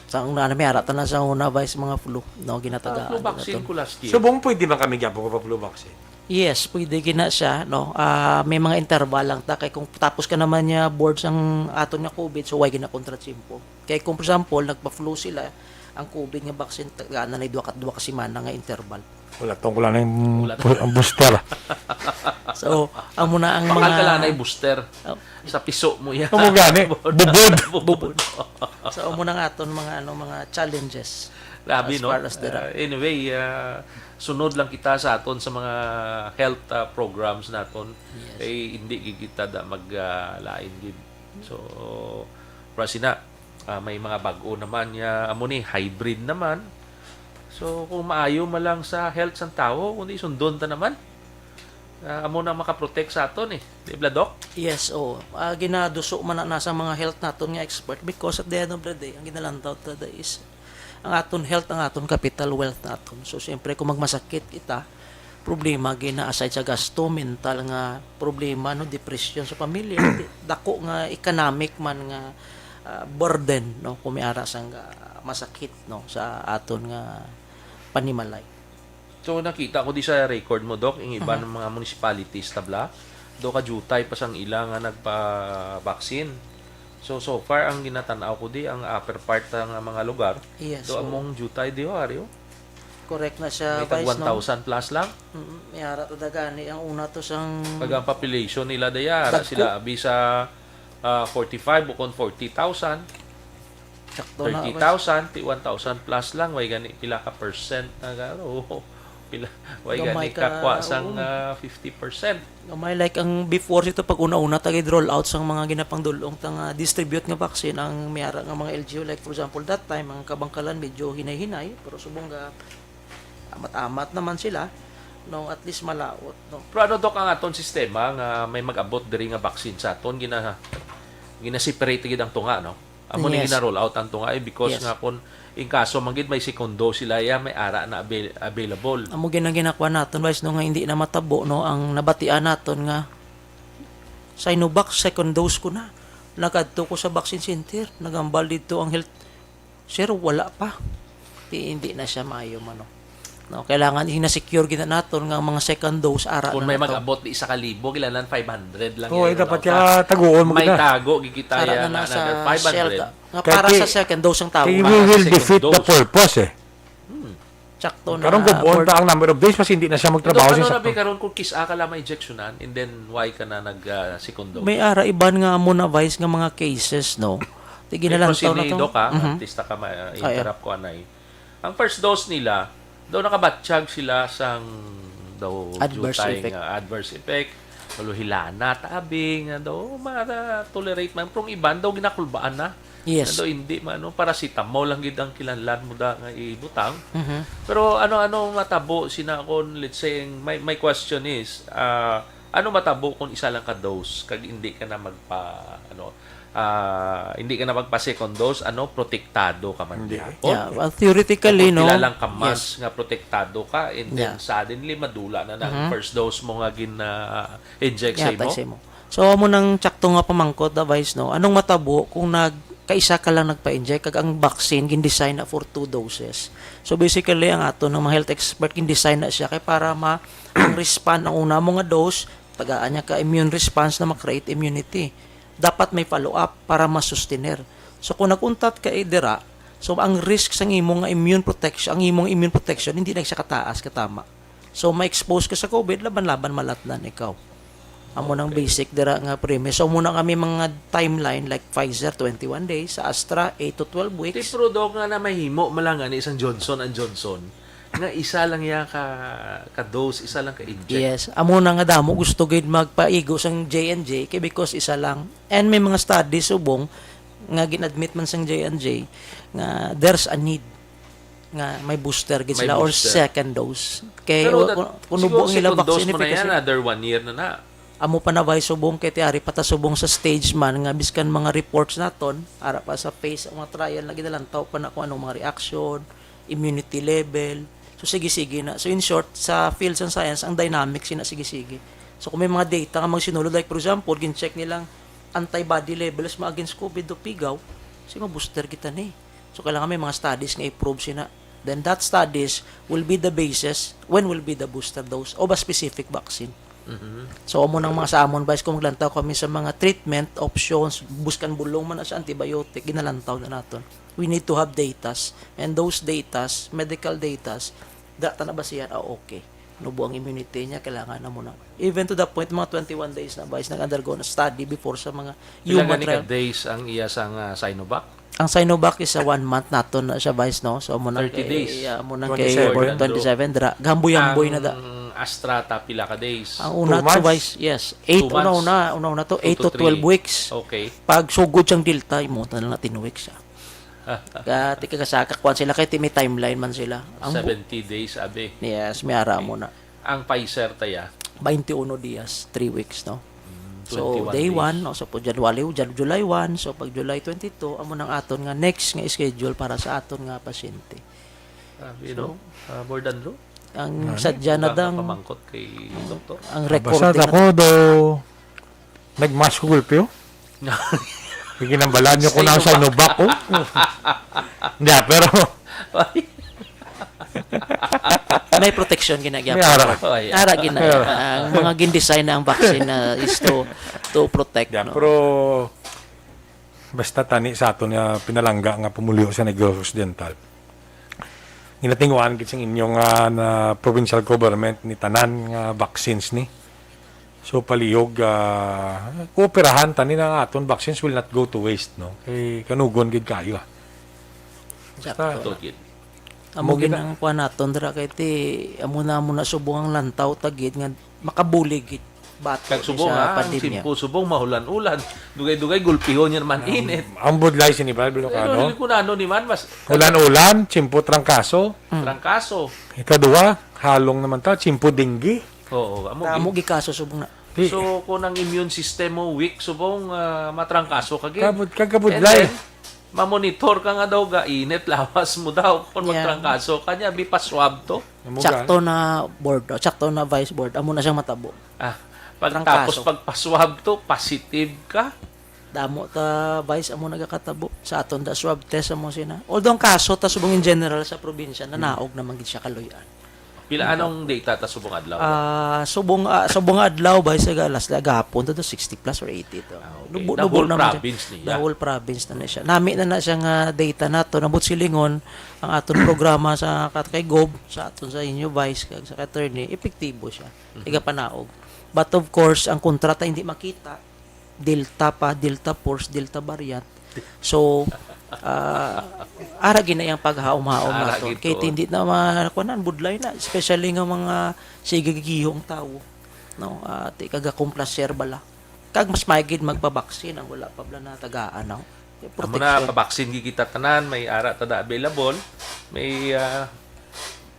Sa una, may ara ta na sa una, Vice, mga flu, no, ginatagaan Ah, flu nato. vaccine ko last year. Subong pwede man kami gyapon pa flu vaccine? Yes, pwede gina siya, no. Ah, may mga interval lang ta kay kung tapos ka naman niya, Board, sang aton nga COVID, so why gina kontra tiyempo? Kay kung, for example, nagpa-flu sila, ang COVID nga vaccine, tagaan na duha ka, duha ka semana nga interval. Wala, tong ko lang yung Wala. bu-, ang booster. So, amo na ang Bakal mga ka lang na yung booster. Oh. Sa piso mo yan. Amo gani, bubod. Bubod. So, amo na nga aton mga, ano, mga challenges Grabe, as no? far as the Uh, anyway, uh, sunod lang kita sa aton sa mga health, uh, programs naton. Yes. Eh, hindi gid kita da mag, uh, lain gid. So, Prasina, ah, may mga bag-o naman nga amo ni hybrid naman. So, kung maayo man lang sa health sang tawo, kundi sundon ta naman. Ah, amo na makaprotect sa aton eh. Di ba, Doc? Yes, oo. Ah, ginaduso man na, na sa mga health naton nga expert because at the end of the day, ang ginalantaw ta da is ang aton health, ang aton capital wealth naton. So, siyempre, kung magmasakit kita, problema gina aside sa gasto, mental nga problema, no, depression sa pamilya, di-, dako nga economic man nga, ah, burden, no, kung may ara sang, ah, masakit, no, sa aton nga panimalay. So, nakita ko di sa record mo, Doc, yung iban Mhm. ng mga municipalities, tabla, do ka jutay pa sang ila nga nagpa-vaccine. So, so far, ang ginatanaw ko di, ang upper part nga mga lugar, Yes, do oo. among jutay di, oh, Ario. Correct na siya, May tag Vice, no? one thousand plus lang. Mm, may ara to dagani. Ang una to sang Pag ang population nila daya, ara Dagko. sila abi sa, ah, forty-five o kon forty thousand. Sakto na, Vice. Thirty thousand, ti one thousand plus lang, way gani pila ka percent na garo. Pila, way Gamay gani ka, kakwa sang, oo. ah, fifty percent. Gamay, like, ang before sito, pag una-una, tagay roll out sang mga ginapangdulong ta nga distribute nga vaccine, ang may ara nga mga L G U, like, for example, that time, ang kabangkalan medyo hinay-hinay, pero subong nga amat-amat naman sila, no, at least malaot, no. Pero ano, Doc, ang aton sistema nga may mag-abot diri nga vaccine sa aton, gina-, gina-separate gid ang tunga, no? Amo ni Yes. gina-roll out ang tunga, eh, because Yes. nga kung in kaso man gid may second dose sila, ya, may ara na avail-, available. Amo gid ang ginakuha naton, Vice, no, nga hindi na matabo, no, ang nabatian naton nga Sinovac, second dose ko na. Nagadto ko sa vaccine center, nagambal dito ang health. Sir, wala pa. Di, hindi na siya maayo, mano. No, kailangan ina-secure gid na naton nga mga second dose, ara Kung na may nato. mag-abot di isa ka libo, kailangan five hundred lang Oo, yan, eh, dapat wala ka pa. taguon mo May na. tago, gid kita Ara yan na na nasa another five hundred. shelter. Nga Kaya para ki-, sa second dose ang tao. kaya Para we sa will second defeat the dose. purpose, eh. Hmm. Tsakto na, Karong gubon Board. pa ang number of days, mas hindi na siya magtrabaho Doc, sa ano na sakto. ba karon kung kis-a ka lang ma-injectionan, and then why ka na nag, ah, second dose? May ara iban nga amo na, Vice, nga mga cases, no? Di May ginalantaw na proceed, to. Doc, ah, Mhm. artista ka, ma-, Ah, yeah. interrupt ko, anay. Ang first dose nila, daw nakabatsyag sila sang daw Adverse jutay effect. nga adverse effect. Maluhilana, tabi nga daw, ma-tolerate man. Pero ang iban daw ginakulbaan na. Yes. Nga daw hindi man, no? Paracetamol lang gid ang kinahanglan mo da nga ibutang. Mhm. Pero ano-ano matabo sina kung, let's say, my, my question is, ah, ano matabo kung isa lang ka dose kag hindi ka na magpa, ano, ah, hindi ka na magpa second dose, ano, protektado ka man Hindi. gihapon? Yeah, well, theoretically, Kung no? pila lang ka months Yes. nga protektado ka, and then Yeah. suddenly madula na na ang Mhm. first dose mo nga gin, ah, inject sa Yatay imo? sa imo. So, amo nang tsakto nga pamangkot, da, Vice, no? Anong matabo kung nag-, Kay isa ka lang nagpa-inject, kag ang vaccine gin-design na for two doses. So, basically, ang aton nga mga health expert, gin-design na siya kay para ma-, ang respond, ang una mo nga dose, tagaan niya ka immune response na ma-create immunity. Dapat may follow-up para ma-sustainer. So, kung nag-untat ka, eh, dira, so, ang risk sang imo nga immune protection, ang imong immune protection, hindi na siya kataas, katama. So, ma-expose ka sa COVID, laban-laban malatnan ikaw. Amo nang Okay. basic dira nga premise. So, muna kami mga timeline, like Pfizer, twenty-one days, sa Astra, eight to twelve weeks. Pero, Doc, nga na mahimo man lang ani sang Johnson and Johnson, nga isa lang iya ka, ka dose, isa lang ka inject. Yes, amo na nga damo gusto gid magpaigo sang J and J kay because isa lang. And may mga studies subong nga gin-admit man sang J and J nga there's a need nga may booster gid May sila or booster. Second dose. Kay Pero wa-, that, kung, kung siguro nubo ang ilang second dose vaccine mo na yan, efficacy. Another one year na na. Amo pa na, Vice, subong kay ti ari pa ta subong sa stage man nga biskan mga reports naton, ara pa sa phase ang mga trial na ginalantaw pa na kung anong mga reaction, immunity level. So, sige-sige na. So, in short, sa field sa science, ang dynamics na sige-sige. So, kung may mga data nga magsinulod, like, for example, gin-check nilang antibody levels mo against COVID o pigaw, so, ma-booster kita ni. So, kailangan may mga studies nga i-prove sina. Then, that studies will be the basis when will be the booster dose of a specific vaccine. Mhm. So, amo nang mga sa amon, Vice, kung maglantaw kami sa mga treatment options, buskan bulong man na sa antibiotic, ginalantaw na naton. We need to have datas. And those datas, medical datas, da ta na ba siya, ah, okay. Nubo ang immunity niya, kailangan na muna. Even to the point, mga twenty-one days na, Vice, nag-undergo na study before sa mga Pila human gani ka trial. Days ang iya sang, ah, Sinovac? Ang Sinovac is a one month naton na siya, Vice, no? So, amo nang Thirty kay, days. Yeah, amo nang kay twenty-seven. Twenty-seven, dra-, gamboy-amboy na da. Ang Astra ta, pila ka days? Ang una Two to, months? Vice, yes. Eight, Two months. Una-una, una-una to, Two eight to to twelve three. Weeks. Okay. Pag sugod siyang Delta, imo na lang ten weeks siya. Ka, ti ka sa, kakuan sila, kay ti may timeline man sila. Ang bu-, Seventy days, abi. Yes, may ara Okay. mo na. Ang Pfizer, taya? Twenty-one dias, three weeks, no? Mm, So, twenty-one day days. One, no? So, po, January, Jan-, July one, so, pag July twenty-two, amo nang aton nga next nga schedule para sa aton nga pasyente. Grabe, So, no? Ah, Board Andrew? Ang Ano? Sadya na Wala ka dang, pamangkot kay doktor? Ang Basta recording na ako do, nagmask ko gulpi, oh. Ginambalan niyo ko ng Sinovac. Sinovac, oh. Hindi, ah, pero May protection ginagyapon. May ara. Oh, yeah. Ara gina-, Yeah. Ang mga gin-design na ang vaccine na is to, to protect, Yeah, no? Pero basta tani sa aton nga pinalangga nga pumuluyo sa Negros Occidental. Ginatinguhaan gid sing inyo nga na provincial government ni tanan nga vaccines ni. So, palihog, ah, kooperahan tani na nga aton vaccines will not go to waste, no? Kay kanugon gid kayo, ah. Basta Sakto. Totoo gid. Amo Amo gid gina- ang kuan naton dira kay ti amo na, amo na subong ang lantaw ta gid nga makabulig gid batok Kag subong, sa ah, ang pandemya. Simpo subong, mahulan-ulan. Dugay-dugay, gulpihon niya naman Ang, init. Ang budlay sini, Brad Pero Ilocano. Dili ko na ano ni man, mas Ulan-ulan, simpo trangkaso. Mm. Trangkaso. Ikaduha, halong naman ta, simpo dinggi. Oo, amo Amo gid. Gikaso subong na. Di. So, kung ang immune system mo weak, subong, ah, matrangkaso ka gid. Kabud-, kagabudlay. And then, mamonitor ka nga daw, ga init lawas mo daw kung Yeah. Matrangkaso ka niya, bi pa-swab to. Amo Sakto gani. Na board, oh, sakto na vice board. Amo na siyang matabo. Ah, pagtapos Trangkaso. Pagpa-swab to, positive ka. Damo ta, Vice, amo nagakatabo. Sa aton da swab test amo sina. Although ang kaso ta subong in general sa probinsya, Hmm. nanaog naman gid siya kaluy-an. Pila anong data ta subong adlaw? Ah, subong, ah, subong adlaw, Vice, sa galas, gahapon to, to sixty plus or eighty to. Ah, okay. Nubo-, The nubo whole naman siya. Province niya. The whole province na na siya. Nami na na siya nga data nato, nabot silingon, ang aton programa sa kat-, kay Gob, sa aton sa inyo, Vice, kag sa attorney, epektibo siya. Mhm. Igapanaog. But of course, ang kontrata hindi makita, Delta pa, Delta Force, Delta variant. So, ah, ara gid na iyang paghaom-haom Ara nato. Gid Kay to. Hindi na ma-, kuanan, budlay na, especially nga mga sige gihong tawo. No, ah, ti kaga-complacer bala. Kag mas maigid magpabaksin ang wala pa bala natagaan, no? Amo na, protection. Pabaksin gid kita tanan, may ara ta da available, may, ah,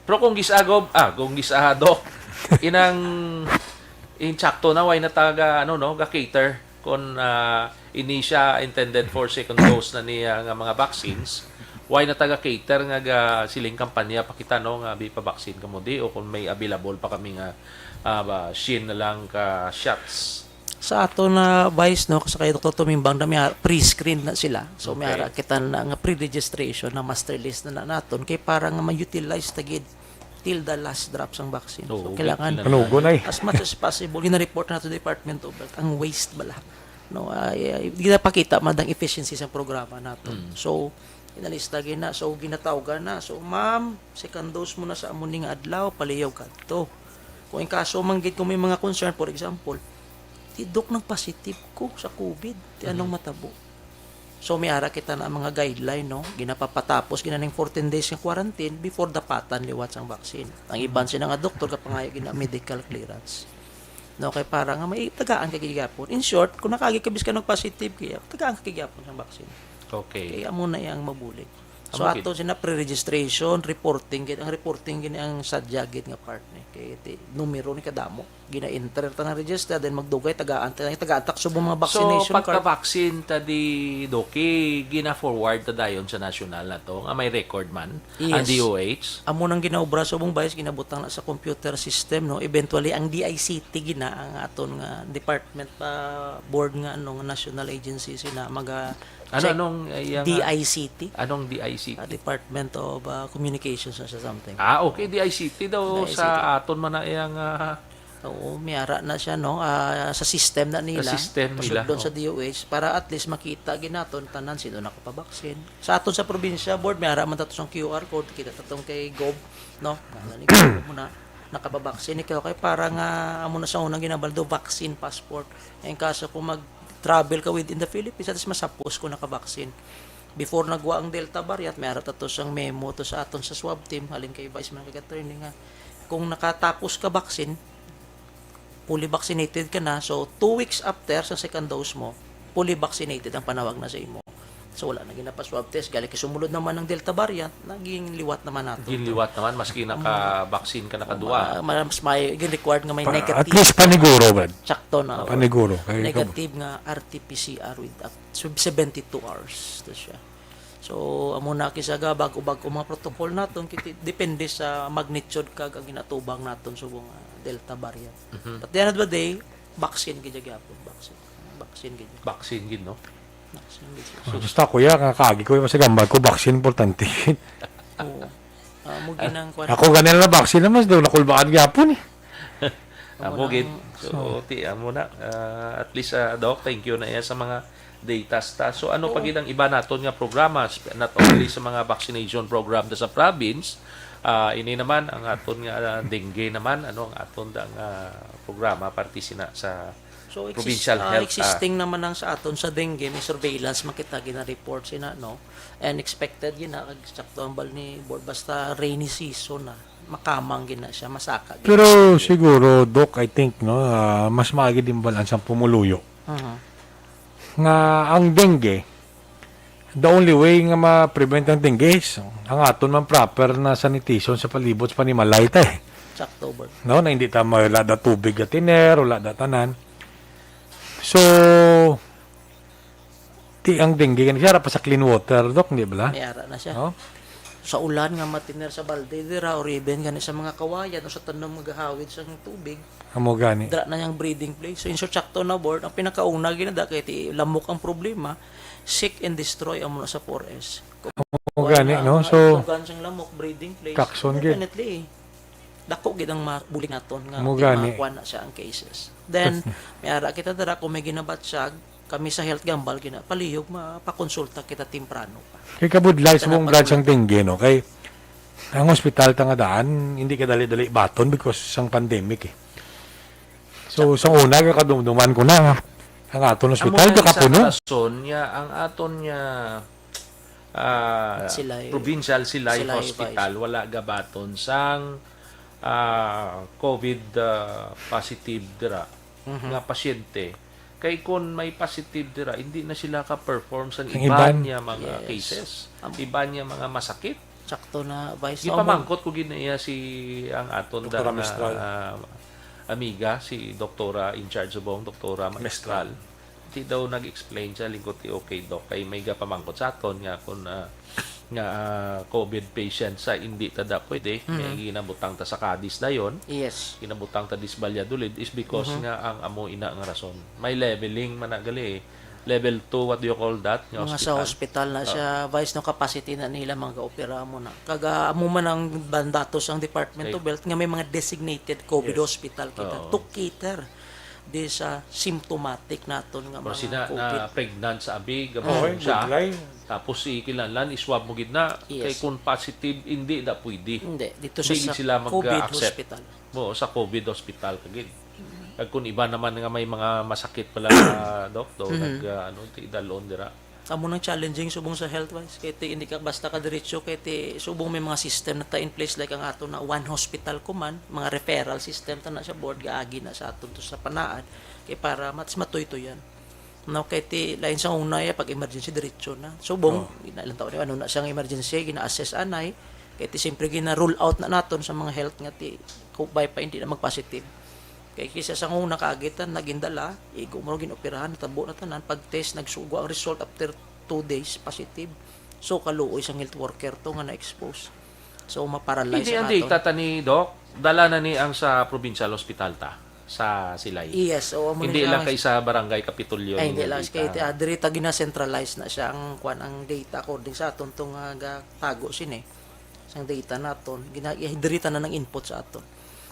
Pero kung gis-a, Gob, ah, kung gis-a, Doc, inang, insakto na, why na taga, ano, no, ga-cater kung, ah, ini siya intended for second dose na niya nga mga vaccines, why na taga-cater nga ga siling kampanya pa kita, no, nga bi pa vaccine kamo di, o kung may available pa kami nga, ah, ba, shin na lang ka shots. Sa ato na, Vice, no, sa kay Doktor Tumimbang na may ara-, pre-screen na sila. So, may Okay. ara kita na nga pre-registration na master list na, na naton kay para nga ma-utilize ta gid till the last drops ang vaccine. So, Oo, kailangan gid sila. Panugo na eh. as much as possible, gina-report nato Department of Health ang waste bala. No, ay, ay, ginapakita man ang efficiency sa programa nato. Mm. So, inalista gina, so ginatawgan na. So, ma'am, second dose mo na sa amo ning adlaw, palihog kadto. Kung in kaso man gid kung may mga concern, for example, tidok nang positive ko sa COVID. Ti anong matabo? So, may ara kita na mga guideline, no? Ginapapatapos gina ning fourteen days nga quarantine before dapatan liwat sang vaccine. Ang iban sila nga doktor kapangayo gina medical clearance. No, kay para nga may tagaan ka gihapon. In short, kung nakaagi ka biskan og positive kaya, tagaan ka gihapon sang vaccine. Okay. Kaya amo na iyang mabulig. So Amo gid. Ato sina pre-registration, reporting gid. Ang reporting gid ang sadya gid nga part ni. Kay ti numero ni kadamo. Gina-enter ta nga register, then magdugay tagaan ta tagaan ta subong mga vaccination So, card. pagka-vaccine ta di, Doki, gina-forward ta dayon sa national na to, nga may record man, ang Yes. D O H? Amo nang ginaobra sa ubong, Vice, ginabutang na sa computer system, no? Eventually, ang D I C T gina ang aton nga department pa board nga ano nga national agency sina maga Ano, check. anong, uh, iyang, D I C T, Anong D I C T? uh, Department of uh, Communications or something. Ah, okay, D I C T daw D I C T. Sa aton man na iyang, ah, Oo, may ara na siya, no? Ah, sa system na nila. Sa system nila, Pasudlon oh. Sa D O H para at least makita gid naton tanan sino nakapabaksin. Sa aton sa probinsya board, may ara man tato sang Q R code, kita tatong kay Gob, no? Ano ni Gob mo na nakapabaksin ikaw kay para nga amo na sa unang ginabaldo vaccine passport. Ang kaso kung mag-travel ka within the Philippines, at least masapos ko nakabaksin. Before nagwa ang Delta variant, may ara tato sang memo to sa aton sa swab team, halin kay Vice man kay attorney nga kung nakatapos ka vaccine, fully vaccinated ka na. So, two weeks after sa second dose mo, fully vaccinated ang panawag na sa imo. So, wala na ginapa-swab test. Gali kay sumulod naman ang Delta variant, naging liwat naman nato. Ginliwat naman, maski naka-vaccine ka, nakadua. Ma- mas may gin-required nga may Pa- negative. At least paniguro, Brad. Sakto na. Paniguro. Kay, Negative nga R T P C R with up to seventy-two hours to siya. So, amo na kisa ga bag-o-bag-o mga protocol naton, kiti-, depende sa magnitude kag ang ginatubang naton subong nga Delta variant. Mhm. But at the end of the day, vaccine gid gyapon, vaccine. Vaccine gid. Vaccine gid, no? Vaccine gid. Basta kuya, nga kaagi ko yung sa gambal ko, vaccine importante. Oo. Ah, mo ginang kwan. Ako ganun na vaccine naman, daw nakulbaan gyapon eh. Amo Amo gid. lang. So, ti amo na. Ah, at least, ah, Doc, thank you na iya sa mga data ta. So, ano pa Oo. gid ang iba naton nga programa, sp- not only sa mga vaccination program da sa province, ah, ini naman ang aton nga, ah, dengue naman, ano ang aton da nga programa parte sina sa So, exist, provincial ah, health, existing naman ang sa aton sa dengue, may surveillance man kita gina-report sina, no? And expected gina, kag sakto ang bal ni board, basta rainy season na, makamang gina siya, masaka gina. Pero siguro, Doc, I think, no, ah, mas maagi din balansa ang pumuluyo. Mhm. Nga ang dengue, the only way nga ma-prevent ang dengue is ang aton man proper na sanitation sa palibot sa panimalay ta eh. Sa October. No, na hindi ta wala da tubig at tiner, wala da tanan. So, ti ang dengue, kan siya pa sa clean water, Doc, di ba? May ara na siya. No? Sa ulan nga matiner sa balde dira or even gani sa mga kawayan o sa tanom nga gahawid sa tubig, Amo gani. dira na yung breeding place. So, in short, sakto na board, ang pinakauna ginada kay ti lamok ang problema, seek and destroy amo na sa four S. Amo gani, no? Ang So, itugan siyang lamok, breeding place, kakson gid. Definitely. Dako gid ang mabulig naton nga Amo di gani. makuha na siya ang cases. Then, may ara kita dira kung may ginabatsyag, kami sa health gambal gina palihog mapakonsulta kita temprano pa. Kay kabudlay sa Kana mong pa blood lang. sang dengue, no? Kay ang hospital ta nga daan, hindi ka dali-dali baton because sang pandemic eh. So, sa una, kadumduman ko na, ang aton hospital, Amo na kakapuno. Sa rason niya, ang aton niya ah, Silay. Provincial Silay Silay Hospital, wala gabaton sang ah, COVID ah, positive dira Mhm. nga pasyente. Kay kung may positive dira, hindi na sila ka-perform sa Ang iban iban. niya mga Yes. Cases, Am- iban niya mga masakit. Sakto na, Vice. Gipamangkot ko gid na iya si ang aton Doktora da nga, Mestral. ah, amiga, si Doktora in charge subong, Doktora Mestral. Mestral. Di daw nag-explain siya, lingkod ti okay, Doc, kay may gapamangkot sa aton nga kung ah, nga, ah, COVID patient sa hindi ta da pwede, Mhm. nga ginabutang ta sa Cadiz dayon, Yes. ginabutang ta dis Valladolid is because Mhm. nga ang amo ina nga rason. May leveling man na gali eh. Level two, what do you call that? Nga Mga sa hospital. Hospital na Ah. siya, vice no capacity na nila mga gaopera mo na. Kaga amo man ang bandatos ang Department Like of Health nga may mga designated COVID Yes. hospital kita Oo. to cater di sa symptomatic naton nga Pero mga sina COVID. na pregnant sa abi, Oo, gabon siya. July. Tapos si kinahanglan, iswab mo gid na. Yes. Kay kung positive, hindi na pwede. Hindi, dito sa, Hindi sa sila COVID mag-accept. hospital. Oo, sa COVID hospital ka gid. Kag kung iba naman nga may mga masakit pala, Doc, do, Mhm. nag, ah, ano, ti dalon dira. Amo nang challenging subong sa health wise. Kay ti, hindi ka basta ka diretso, kay ti, subong may mga system na ta in place, like ang ato na one hospital command, mga referral system ta na sa board, gaagi na sa aton to sa panaad, kay para mas matuytoyan. No, kay ti lain sa una ya pag emergency diretso na. Subong, Oh. ina lang taon ano na siyang emergency, gina-assess anay, kay ti siyempre gina-rule out na naton sa mga health nga ti kubay pa hindi na mag-positive. Kay kisa sa una kaagitan na gindala, igo mo ginoperahan, natabo na tanan, pag test nagsugo ang result after two days positive. So kaluoy sang health worker to nga na-expose. So maparalyze Hindi ang ang aton. data ta ni Doc, dala na ni ang sa provincial hospital ta. sa Silay. Yes, oo, amo Hindi ni lang ang kay sa barangay Kapitolyo Ay, ni hindi nga lang data. kay ah, diri ta gina-centralize na siya ang kwan ang data according sa aton tong uh, tago sini. Sang data naton, gina eh, diri ta na nang input sa aton.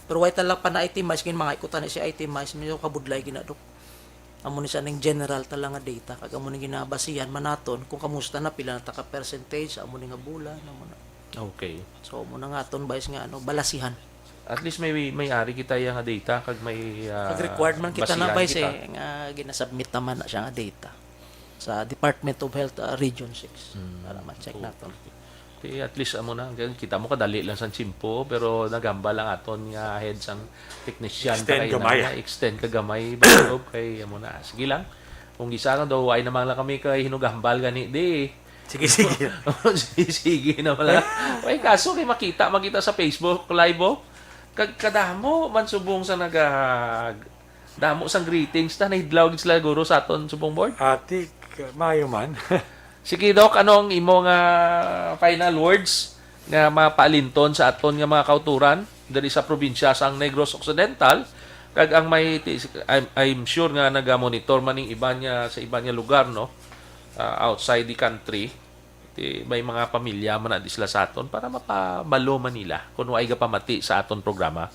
Pero why ta lang pa na itemize gin mga ikutan ni si itemize medyo kabudlay ginadok. Amo ni sa ning general ta lang nga data kag amo ni ginabasihan man naton kung kamusta na pila na ta ka percentage amo ni nga bulan amo na. Okay. So amo na nga aton vice nga ano balasihan. At least may may ari kita iya nga data kag may ah, Pag required man kita na basihan vice kita. eh, nga ginasubmit naman na siya nga data sa Department of Health ah, Region six Mm, para ma-check okay. naton. Ti at least amo na kay kita mo kadali lang sang tiyempo pero nagambal lang aton nga head sang technician Extend kaina gamay. nga extend ka gamay bago kay amo na sige lang kung gisa nga daw ay naman lang kami kay hinugambal gani di Sige, sige. Sige, sige na pala. Ay, kaso kay makita, makita sa Facebook Live, oh. Kag kadamo man subong sa naga damo sang greetings ta nahidlaw gid sila guro sa aton subong board. Ati, maayo man. Sige, Doc, ano ang imo nga final words nga mapaalinton sa aton nga mga kauturan diri sa probinsya sang Negros Occidental? Kag ang may ti- I'm, I'm sure nga naga-monitor man ning iban nga sa iban nga lugar, no? Ah, outside the country, ti, may mga pamilya man na di sila sa aton para mapabalo man nila kung waay gapamati sa aton programa.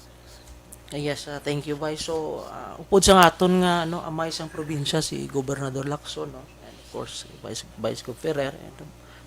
Ah, yes, ah, thank you, Vice. So, ah, upod sa aton nga ano, amay sang probinsya si Gobernador Lacson, no? And of course, si Vice, Vice Gov Ferrer, and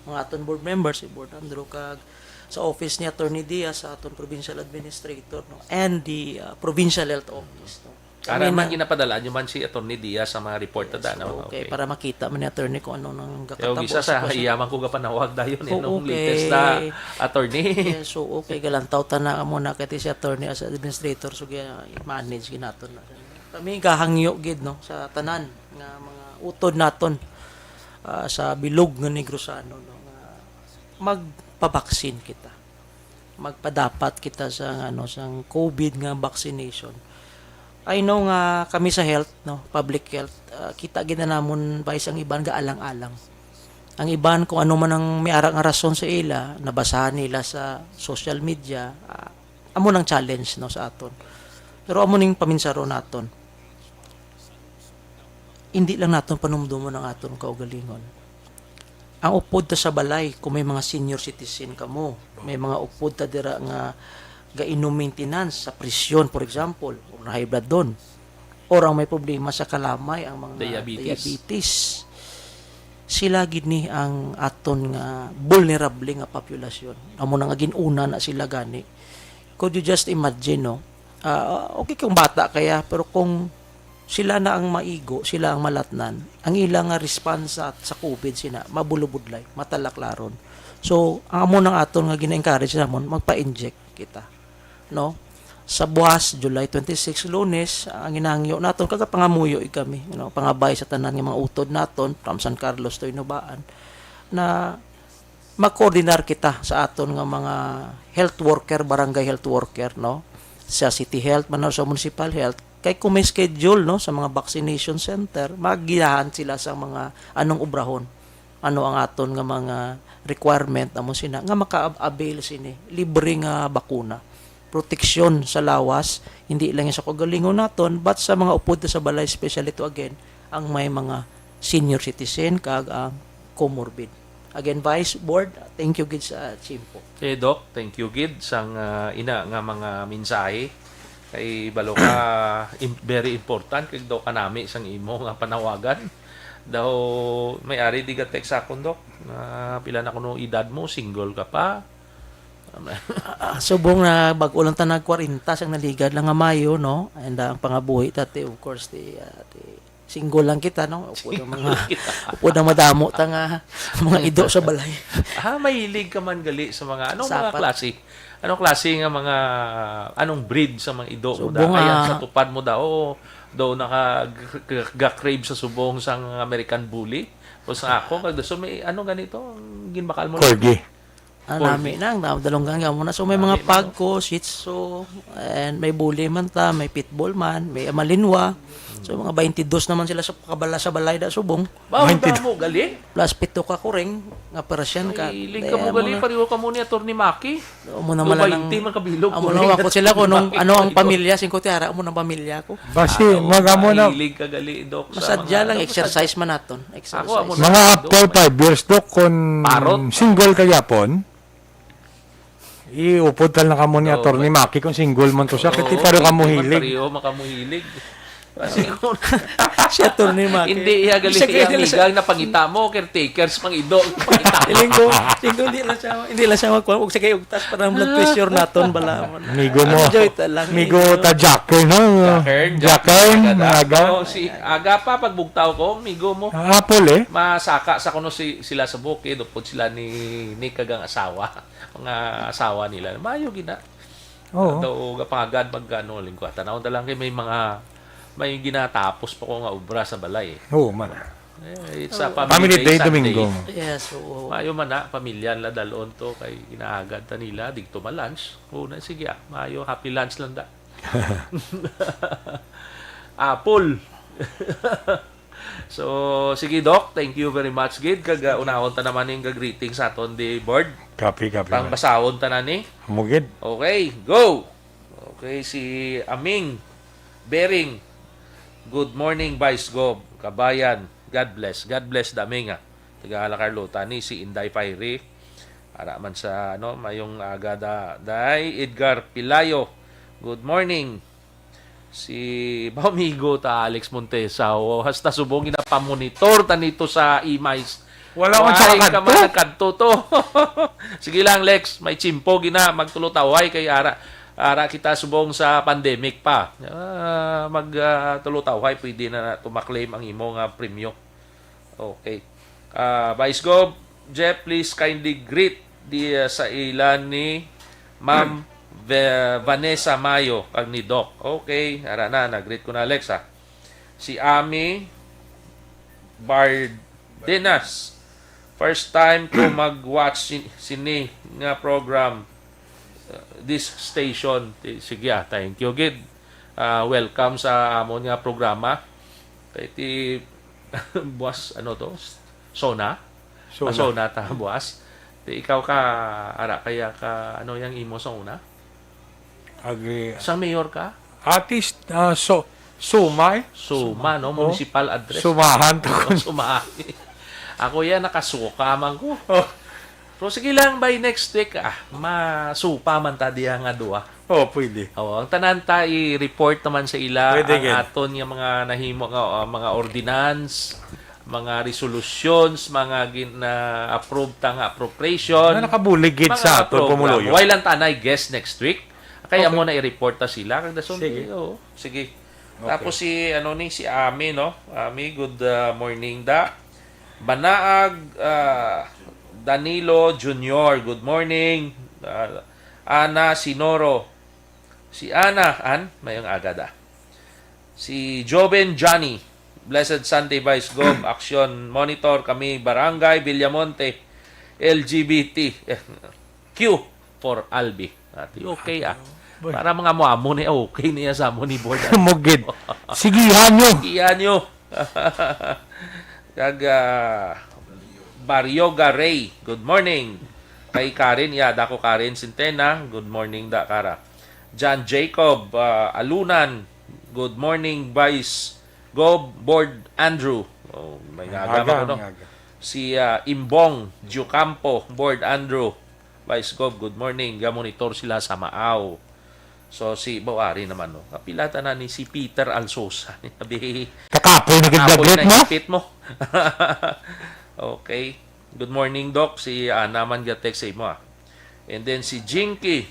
mga aton board members, si Board Andrew, kag sa office ni Attorney Diaz, sa aton provincial administrator, no? And the ah, provincial health office, no? Ara Kami man na- ginapadala nyo man si Attorney Diaz sa mga report na So, dana. okay, para makita man ni attorney kung ano nang Kaya kakatabo gisa sa sa sitwasyon. Iya man ko gapanawag dayon eh, Oo, nung latest na okay. Attorney. Yes, so okay, galantaw ta na mo na kay si attorney as administrator so gaya manage ginaton na. Kami gahangyo gid no sa tanan nga mga utod naton ah, sa bilog nga Negrosano no nga magpabaksin kita. Magpadapat kita sa ano sang COVID nga vaccination. I know nga kami sa health, no, public health, ah, kita gid na namon vice ang iban gaalang-alang. Ang iban kung ano man ang may ara nga rason sa ila, nabasahan nila sa social media, ah, amo nang challenge no sa aton. Pero amo ning paminsaro naton. Hindi lang naton panumdumon ang aton kaugalingon. Ang upod ta sa balay, kung may mga senior citizen kamo, may mga upod ta dira nga gainom maintenance sa presyon, for example, o na high blood doon, or ang may problema sa kalamay, ang mga Diabetes. diabetes, sila gid ni ang aton nga vulnerable nga populasyon. Amo na nga gin-una na sila gani. Could you just imagine, no? Ah, okay kung bata kaya, pero kung sila na ang maigo, sila ang malatnan, ang ila nga response sa, sa COVID sina mabulubudlay, matalaklaron. So, ang amo nang aton nga gina-encourage namon, magpa-inject kita, no? Sa buwas, July twenty-six, Lunes, ang ginahangyo naton kagapangamuyo kami, you know, pangabay sa tanan nga mga utod naton from San Carlos to Inubaan na mag-coordinar kita sa aton nga mga health worker, barangay health worker, no? Sa city health man o sa municipal health, kay kung may schedule, no, sa mga vaccination center, magiyahan sila sa mga anong obrahon. ano ang aton nga mga requirement, amo sina, nga maka-avail sini libre nga bakuna. Proteksyon sa lawas, hindi lang sa kaugalingon naton, but sa mga upod sa balay, especially to, again, ang may mga senior citizen kag ang comorbid. Again, Vice, Board, thank you gid sa tiyempo. Eh, Doc, thank you gid sang, ah, ina nga mga mensahe. Kay balo ka, im-, very important kag daw kanami sang imo nga panawagan. Daw may ari di ga text akon, Doc. Ah, pila na kuno edad mo, single ka pa? Ah, subong na bag-o lang ta nag kwarenta sang naligad lang nga Mayo, no? And, ah, ang pangabuhi ta, ti, of course, ti, ah, ti, single lang kita, no? Upod ang mga, upod ang madamo ta nga mga ido sa balay. Ah, mahilig ka man gali sa mga, anong mga Sapat. klase? Anong klase nga mga, anong breed sa mga ido mo da? Subong, Kaya ah, sa tupad mo da, oo, daw naka-, g-, g-, ga-crave sa subong sang American Bully? O sa ako, kag so may, ano ganito? Ang ginbakal mo na? Corgi. Ah, Corgi. nami na, ang dalunggan ka mo na. So, may Nami mga na, pag no? ko, Shih Tzu, and may bully man ta, may pitbull man, may Malinois. So, mga twenty-dos naman sila sa kabala sa balay da subong. Ba, ang Twenty-two. damo gali? Plus pito ka kuring, nga Persian ka. Ay, ilig ka mo Kaya gali, mo na, pareho ka mo ni Attorney Maki. amo na Do man lang, twenty man kabilog amo kuring. na ako sila kung nung, Maki ano ang ko. pamilya, singko ti ara, amo na ang pamilya ko. Basi, Ah, oo, mag-amo na. mahilig ka gali, Doc, sa Masadya mga, lang, ano, exercise masadya. man naton. Exercise. Ako, amo na Mga lang, after Doc. five years, Doc, kung Parot. single ka yapon, iupod tal na kamo ni Oo, Attorney ma- Maki kung single man to siya, kay Oo, ti pareho kamo pwede man hilig. pareho makamuhilig. Kasi kung Si Attorney Maki. Hindi, iya gali Siya si kaya nila amiga sa ang napangita mo, caretakers, pang ido, pangita mo. Iling ko, iling ko, hindi lang siya, hindi lang siya magkuha. Huwag siya kayo ugtas para ang blood pressure naton, bala mo na. Amigo mo. Enjoy ta lang, Amigo amigo. ta Jacker, no? Jacker, Jacker, Jacker, Aga. Aga. Oh, si Aga pa, pagbugtaw ko, amigo mo. Ah, Apple, eh. Masaka sa kuno si, sila sa bukid, upod sila ni, ni kagang asawa. Mga asawa nila. Mayo gina. Oo. Daw gapangagad mag, ano, lingkwa. Tanaw na lang kay may mga, may ginatapos pa ko nga obra sa balay, eh. Oo, man. Eh, it's a Oo. family Family day, day, Sunday. Domingo. Yes, oo. Mayo man na, pamilya nila dalon to, kay ginaagad ta nila, digto ma lunch. Oo na, sige, ah. Mayo, happy lunch lang da. Apple. So, sige, Doc, thank you very much gid. Kag, uh, unahon ta naman ning greeting sa aton di board. Copy, copy, man. Pangbasahon ta na ni. Amo gid. Okay, go. Okay, si Aming Bering. "Good morning, Vice Gov, kabayan. God bless." God bless, Daming, ah. Taga La Carlota ni si Inday Fiery. Ara man sa, ano, mayong aga da, Day. Edgar Pilayo. "Good morning." Si Bamigo ta Alex Montesa, o, hasta subong ginapamonitor ta nito sa emails. Wala man sa Why ka kadto. man nagkadto to? Sige lang, Lex, may tsimpo gina, magtulo ta, why kay ara, ara kita subong sa pandemic pa. Ah, mag, ah, tulo ta, why pwede na tumaklaim ang imo nga premyo. Okay. Ah, Vice Gov, Jeff, please kindly greet di, ah, sa ila ni Ma'am Ve-, Vanessa Mayo kag ni Doc. Okay, ara na, nag-greet ko na, Alex, ah. Si Ami Bardenas, "First time ko mag-watch sin-, sini nga program, uh, this station." Ti-, sige, ah, thank you gid. Ah, welcome sa amon nga programa. Kay ti Buwas, ano to? Sona? Sona. Ah, Sona ta, buwas. Ti ikaw ka, ara, kaya ka, ano yang imo sa una? Agi. Sa mayor ka? Artist, ah, so, Suma, eh. Suma, no? Oh. Municipal address. Sumahan to. Oh, Sumahan. Ako yan, nakasuka man ko. Oh. Pero sige lang, by next week, ah, masupa man ta diha nga duha. Oh, pwede. Oo, ang tanan ta i-report naman sa ila Pwede ang gid. aton nga mga nahimo nga, ah, mga ordinance, mga resolutions, mga gin-, na-approve ta nga appropriation, Nga nakabulig gid mga sa aton program. pumuluyo. Why lang tanay guest next week? Kaya Okay. mo na i-report ta sila kag dason Sige. Oo, sige. Okay. Tapos si, ano ni, si Ami, no? Ami, good, ah, morning da. Banaag, ah, Danilo Junior, good morning. Ah, Ana Sinoro. Si Ana, an, mayong aga da. Si Joven Johnny, "Blessed Sunday, Vice Gov, Action Monitor kami, Barangay Villamonte, L G B T, eh, Q for Albi." Ati, okay, ah. Boy. Para mga mo-amo ni, okay niya sa amo ni board, ah. Mugid. Sigihan nyo. Sigihan nyo. Kag, ah, Barioga Ray, good morning. Kay Karen, ya, da ko Karen Centena, good morning da, Kara. John Jacob, ah, Alunan, good morning, Vice Gob, Board Andrew. Oh, may May aga aga, man kuno. may aga. Si, ah, Imbong Giocampo, Board Andrew. Vice Gob, good morning. Gamonitor sila sa Maaw. So, si Bawari naman, no? Kapila ta na ni si Peter Alsosa. Abi, Kakapoy na gid kapoy na mo? hipit mo. Okay. Good morning, Doc. Si Ana man ga-text sa imo, ah. And then si Jinky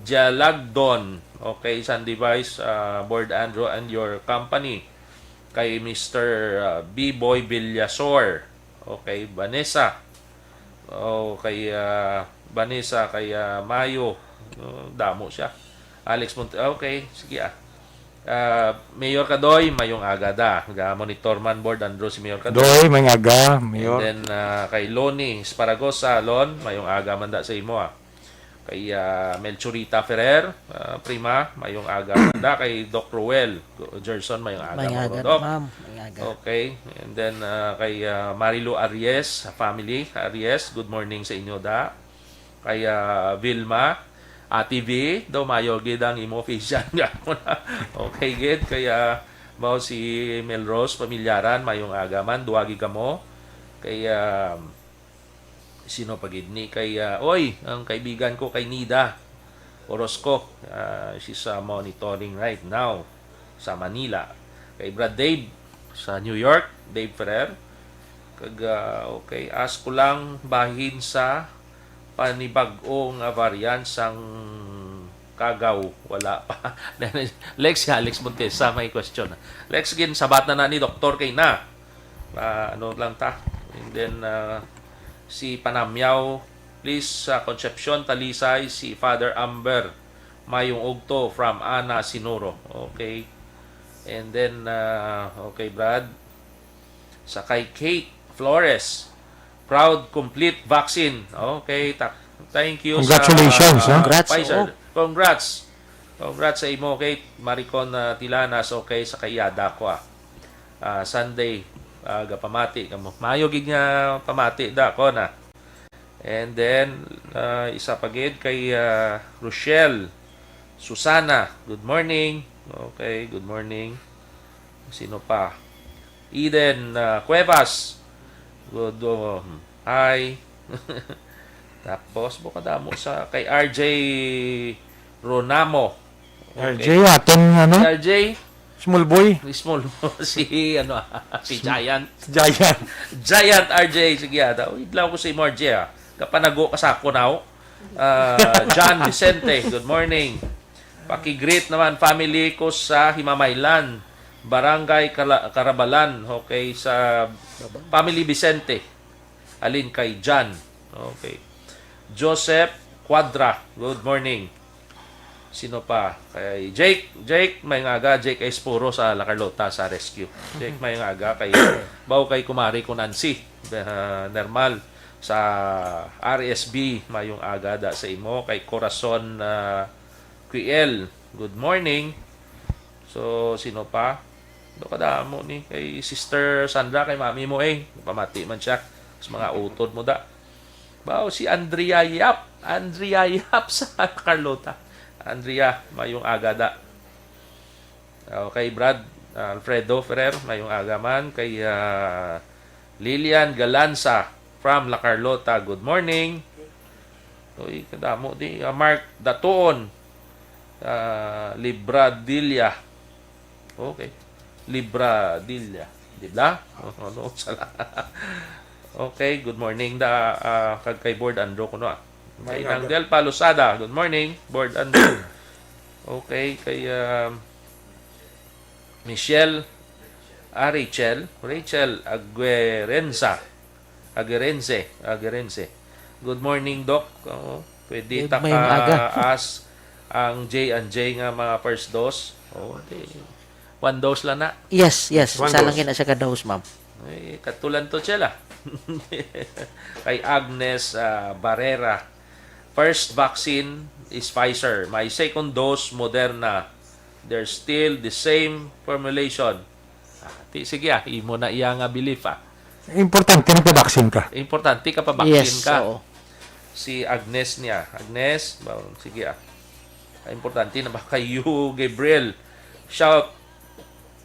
Jalagdon. Okay, Sunday Vice, ah, Board Andrew and your company. Kay Mister, ah, B-Boy Villasor. Okay, Vanessa. Oh, kay, ah, Vanessa, kay, ah, Mayo. Oh, damo siya. Alex Monte, okay, sige, ah. Ah, Mayor Kadoy, mayong aga da. Ga monitor man, Board Andrew, si Mayor Kadoy. Doy, may aga, And Mayor. then, ah, kay Loni Esparagosa, Lon, mayong aga man da sa imo, ah. Kay, ah, Melchorita Ferrer, ah, Prima, mayong aga man da. Kay Doc Ruel Go-, Gerson, mayong aga, May mga aga, Doc. ma'am. May aga. Okay. And then, ah, kay, ah, Marilu Aries, family, Aries, good morning sa inyo, da. Kay, ah, Vilma, Ate V, daw mayo gid ang imo official nga ako na. Okay gid. Kay, ah, mao si Melrose, pamilyaran, mayong aga man, duwagi kamo. Kay, ah, sino pa gid ni? Kay, ah, oy, ang kaibigan ko kay Nida Orozco, ah, she's, ah, monitoring right now sa Manila. Kay Brad Dave sa New York, Dave Ferrer. Kag, ah, okay, ask ko lang bahin sa panibag-o nga variant sang kagaw, wala pa. Lex, si Alex Montesa, may question. Lex, gin, sabat na na ni Doktor kay na. Ah, ano lang ta. And then, ah, si Panamyaw, please, sa Concepcion, Talisay, si Father Amber, mayong ugto from Ana Sinuro. Okay. And then, ah, okay, Brad. Sa kay Kate Flores, proud complete vaccine. Okay, ta-, thank you Congratulations, sa ha? Congrats, Pfizer. oo. Congrats. Congrats sa imo, Kate. Maricon, ah, Tilanas, okay, sa kay Yada ko, ah. Ah, Sunday, ah, gapamati kamo. Maayo gid nga pamati da ko na. And then, ah, isa pa gid kay, ah, Rochelle Susana. Good morning. Okay, good morning. Sino pa? Eden, ah, Cuevas. Good, um, hi. Tapos, bukod damo sa kay R J Ronamo. Okay. R J, aton, ano? R J. Small boy. Small boy. Si, ano, si Giant. Giant. Giant R J. Sige, ah. Daw, idlaw ko si imo, R J, ah. Kapanago ka sa ako, now. Ah, John Vicente, good morning. Paki-greet naman, family ko sa Himamaylan, Barangay Kala-, Karabalan, okay, sa family Vicente. Alin kay John. Okay. Joseph Cuadra, good morning. Sino pa? Kay Jake. Jake, may nga aga. Jake Espuro sa La Carlota sa rescue. Jake, may nga aga. Kay, baw kay kumari ko Nancy. Ah, Nermal sa R S B, mayong aga da sa imo. Kay Corazon, ah, Quiel, good morning. So, sino pa? Do kadamo ni kay Sister Sandra, kay Mami mo, eh. Pamati man siya sa mga utod mo da. Baw, si Andrea Yap. Andrea Yap sa Carlota. Andrea, mayong aga da. Okay, Brad, ah, Alfredo Ferrer, mayong aga man. Kay, ah, Lilian Galanza from La Carlota, good morning. Uy, kadamo di. Ah, Mark Datuon, ah, Libradilla. Okay. Libradilla. Di ba? Oh, ano, sala. Okay, good morning da, ah, kag kay Board Andrew kuno, ah. Kay Maayong Nang aga. Del Palusada, good morning, Board Andrew. Okay, kay, um, Michelle, ah, Rachel, Rachel Aguerenza. Aguerense, Aguerense. Good morning, Doc. Oo, pwede Good ta morning, ka aga. Ask ang J and J nga mga first dose. Oo, di. One dose lang na. Yes, yes. One Isa lang dose. Yun na siya ka dose, ma'am. Ay, katulan to siya la. Kay Agnes, ah, Barrera, first vaccine is Pfizer. My second dose, Moderna. They're still the same formulation. Ah, ti, sige, ah, imo na iya nga belief, ah. Importante, nagpa-vaccine ka. Importante ka pa, vaccine Yes, ka. Oo. Si Agnes niya. Agnes, ba, sige ah. Ay, importante na ba kayo, Gabriel? Shout,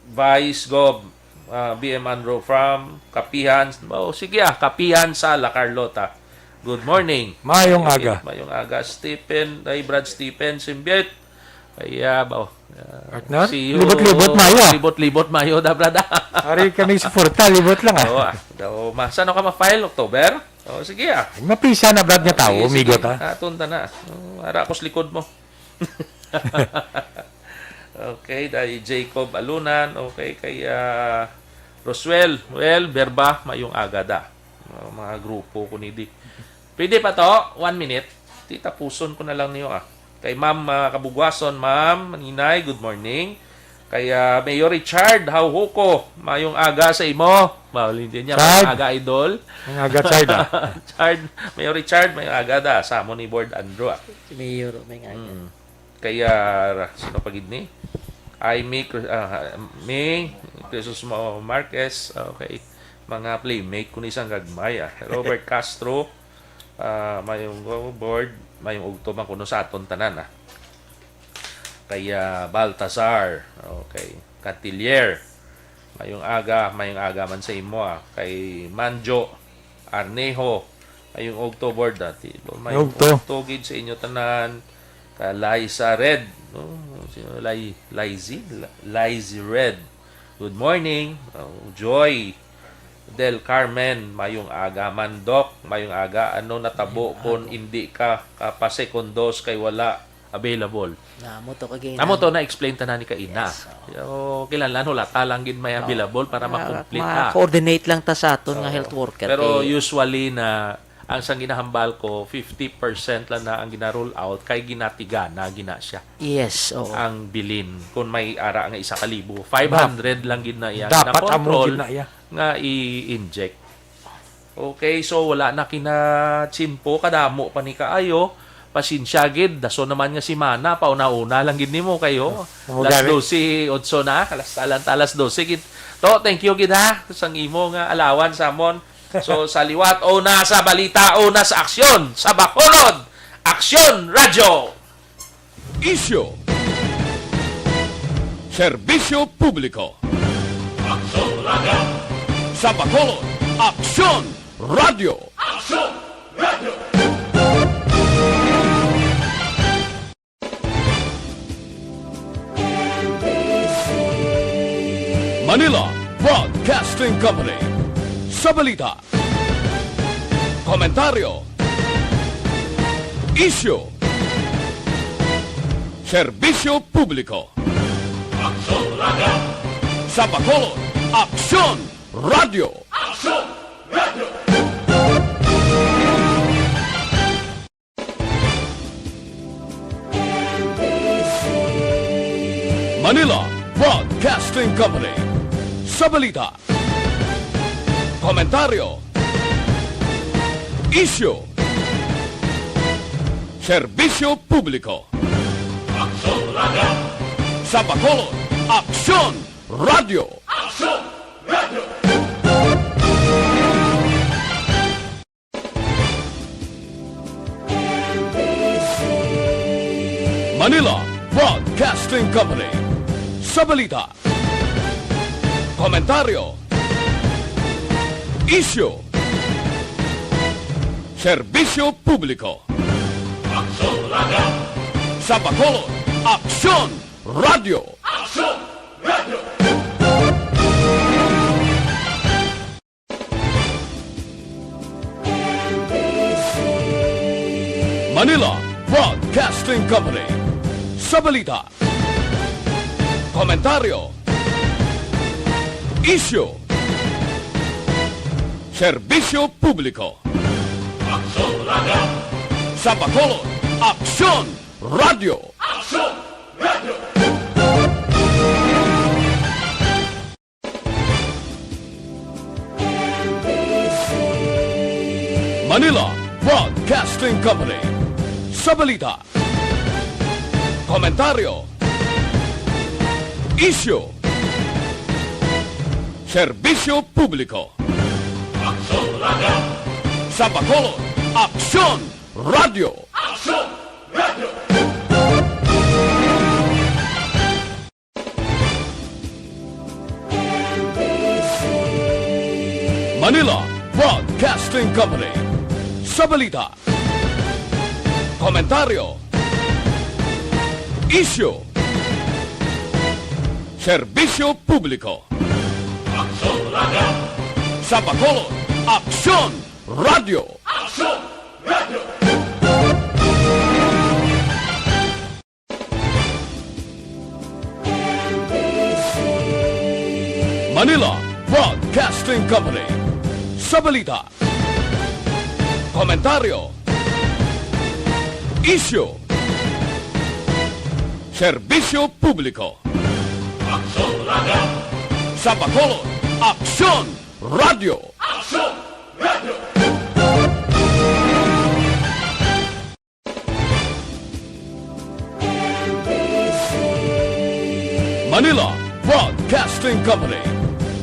Vice Gov, ah, B M Anro from Kapihan. Oh, sige ah, Kapihan sa La Carlota. Good morning. Mayong Okay, aga. Mayong aga, Stephen, ay, Brad Stephen Simbit. Kaya, ba, ah, Partner, see you. Libot-libot mayo, ah. Libot-libot mayo, da, Brad, ah. Ari kami suporta, libot lang, ah. Oo, ah. Daw, ma-, saan ka ma-file? October? Oh, sige, ah. Ay, mapisa na, Brad, nga Ah, tao, sige, amigo sige. ta. Aton ta na. Oh, ara ako sa likod mo. Okay, dahil Jacob Alunan, okay, kay, ah, Roswell, well, Berba, mayong aga da. Mga, mga grupo ko ni di. Pwede pa to? One minute. Ti, tapuson ko na lang niyo, ah. Kay Ma'am, ah, Kabugwason, Ma'am, Maninay, good morning. Kay, ah, Mayor Richard Hauhuko, mayong aga sa imo. Well, hindi niya, Chard. Mayong aga, idol. Mayong aga, Chard, ah. Chard, Mayor Richard, mayong aga da. Sa amo ni Board Andrew, ah. Si Mayor, mayong aga. Mm. Kaya, sino pa gid ni? Ay, mi, Cri-, ah, mi, Crisosmo Marquez, okay. Mga playmate ko ni sang gagmay, ah. Robert Castro, ah, mayong board, mayong ugto man kuno sa aton tanan, ah. Kaya, Baltasar, okay. Cantilier, mayong aga, mayong aga man sa imo, ah. Kay Manjo, Arneho, mayong ugto, board, dati. Mayong Ugto. ugto gid sa inyo tanan. Ka Liza Red, no? Sino? Lai-, Laizy? La-, Laizy Red. Good morning. Oh, Joy Del Carmen, mayong aga. Mandok, mayong aga. Ano natabo Mayong kung aga. hindi ka kapasekundos kay wala available? Amo to kagaina. Amo to, na-explain ta na ni kaina. Yes, oo. So, kinahanglan, wala ta lang gid may Oo. available para Ma-, makomplete, ha? ma-coordinate lang ta sa aton nga Oo. health worker Pero kay usually na, ang sang ginahambal ko, fifty percent lang na ang gina-roll out kay ginatigana gina siya. Yes, oo. Ang bilin, kung may ara nga isa ka libo, five hundred lang gid na iya Dapat amo gina-control gid na iya. nga i-inject. Okay, so wala na kinatsimpo, kadamo pa ni kaayo. Pasensya gid, dason naman nga semana, pauna-una lang gid nimo kayo. Oh, Alas gani. dose, otso na, alas, alas dose gid. To, thank you gid ha, sang imo nga alawan sa amon. So, sa liwat, una sa balita, una sa aksyon, sa Bacolod, Aksyon Radyo. Isyu. Serbisyo publiko. Aksyon Radyo. Sa Bacolod, Aksyon Radyo. Aksyon Radyo. Manila Broadcasting Company. Sa balita, komentaryo, isyu, serbisyo publiko. Aksyon Radyo. Sa Bacolod, Aksyon Radyo. Aksyon Radyo. Manila Broadcasting Company. Sa balita, komentaryo, isyu, serbisyo publiko. Aksyon Radyo. Sa Bacolod, Aksyon Radyo. Aksyon Radyo. Manila Broadcasting Company. Sa balita, komentaryo, isyu, serbisyo publiko. Aksyon Radyo. Sa Bacolod, Aksyon Radyo. Aksyon Radyo. Manila Broadcasting Company. Sa balita, komentaryo, isyu, serbisyo publiko. Aksyon Radyo. Sa Bacolod, Aksyon Radyo. Aksyon Radyo. Manila Broadcasting Company. Sa balita, komentaryo, isyu, serbisyo publiko. Sa Bacolod, Aksyon Radio! Aksyon Radio! Manila Broadcasting Company. Sa balita, komentaryo, isyu, serbisyo publiko. Aksyon Radio! Sa Bacolod, Aksyon Radio! Aksyon Radio! Manila Broadcasting Company. Sa balita, komentaryo, isyu, serbisyo publiko. Aksyon Radio! Sa Bacolod, Aksyon Radio! Aksyon Radio! Manila Broadcasting Company.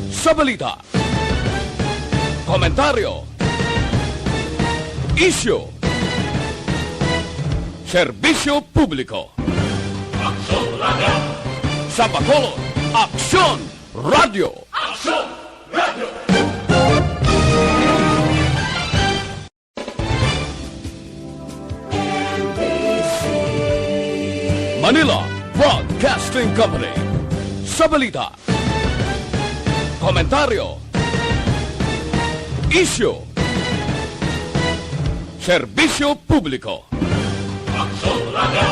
Sa balita, komentaryo, isyu, serbisyo publiko. Aksyon Radio! Sa Bacolod, Aksyon Radio! Aksyon Radio! Manila Broadcasting Company. Sa balita, komentaryo, isyu, serbisyo publiko. Aksyon Radio!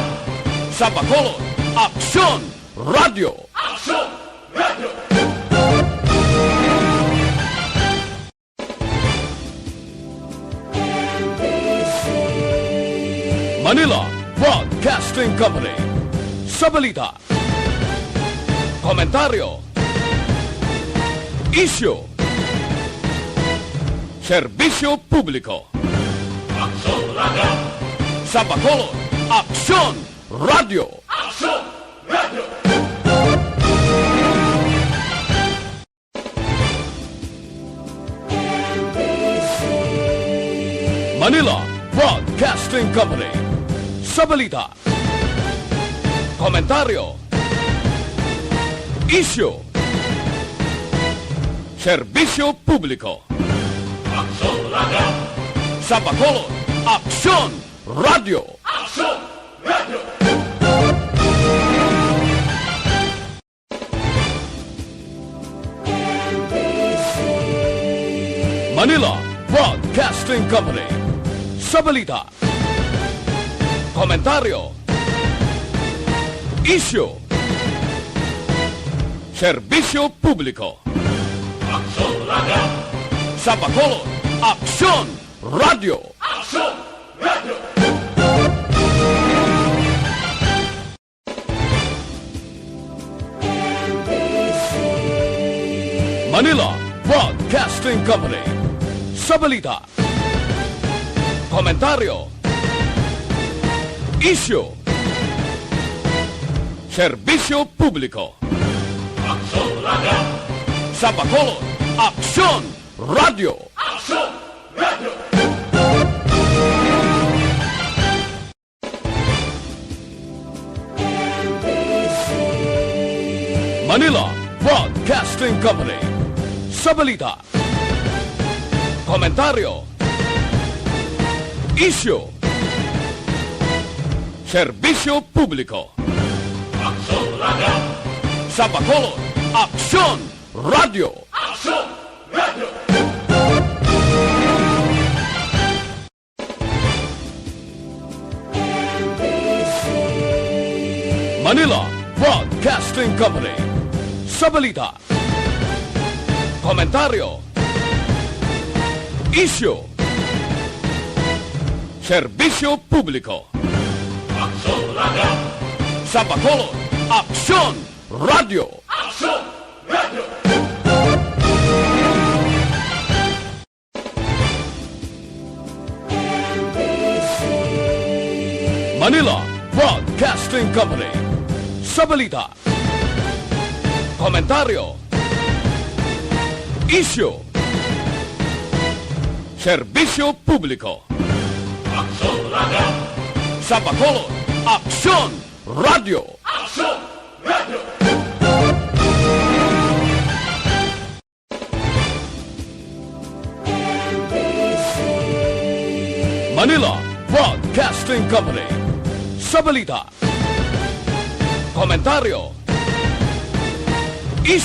Sa Bacolod, Aksyon Radio! Aksyon Radio! Manila Broadcasting Company. Sa balita, komentaryo, isyu, serbisyo publiko. Aksyon Radio! Sa Bacolod, Aksyon Radio! Aksyon Radio! Manila Broadcasting Company. Sa balita, komentaryo, isyu, serbisyo publiko. Aksyon Radio! Sa Bacolod, Aksyon Radio! Aksyon Radio! Manila Broadcasting Company. Sa balita, komentaryo, isyu, serbisyo publiko. Aksyon Radio! Sa Bacolod, Aksyon Radio! Aksyon Radio! Manila Broadcasting Company. Sa balita, komentaryo, isyu, serbisyo publiko. Aksyon Radio! Sa Bacolod, Aksyon Radio! Aksyon Radio! Manila Broadcasting Company. Sa balita, komentaryo, isyu, serbisyo publiko. Aksyon Radio! Sa Bacolod, Aksyon Radio! Aksyon Radio! Manila Broadcasting Company. Sa balita, komentaryo, isyu, serbisyo publiko. Aksyon Radio! Sa Bacolod, Aksyon Radio! Aksyon Radio! Manila Broadcasting Company. Sa balita, komentaryo, isyu, Serbisyo Publiko. Aksyon Radio. Sa Bacolod, Aksyon Radio. Aksyon Radio. Manila Broadcasting Company. Sa balita, komentaryo,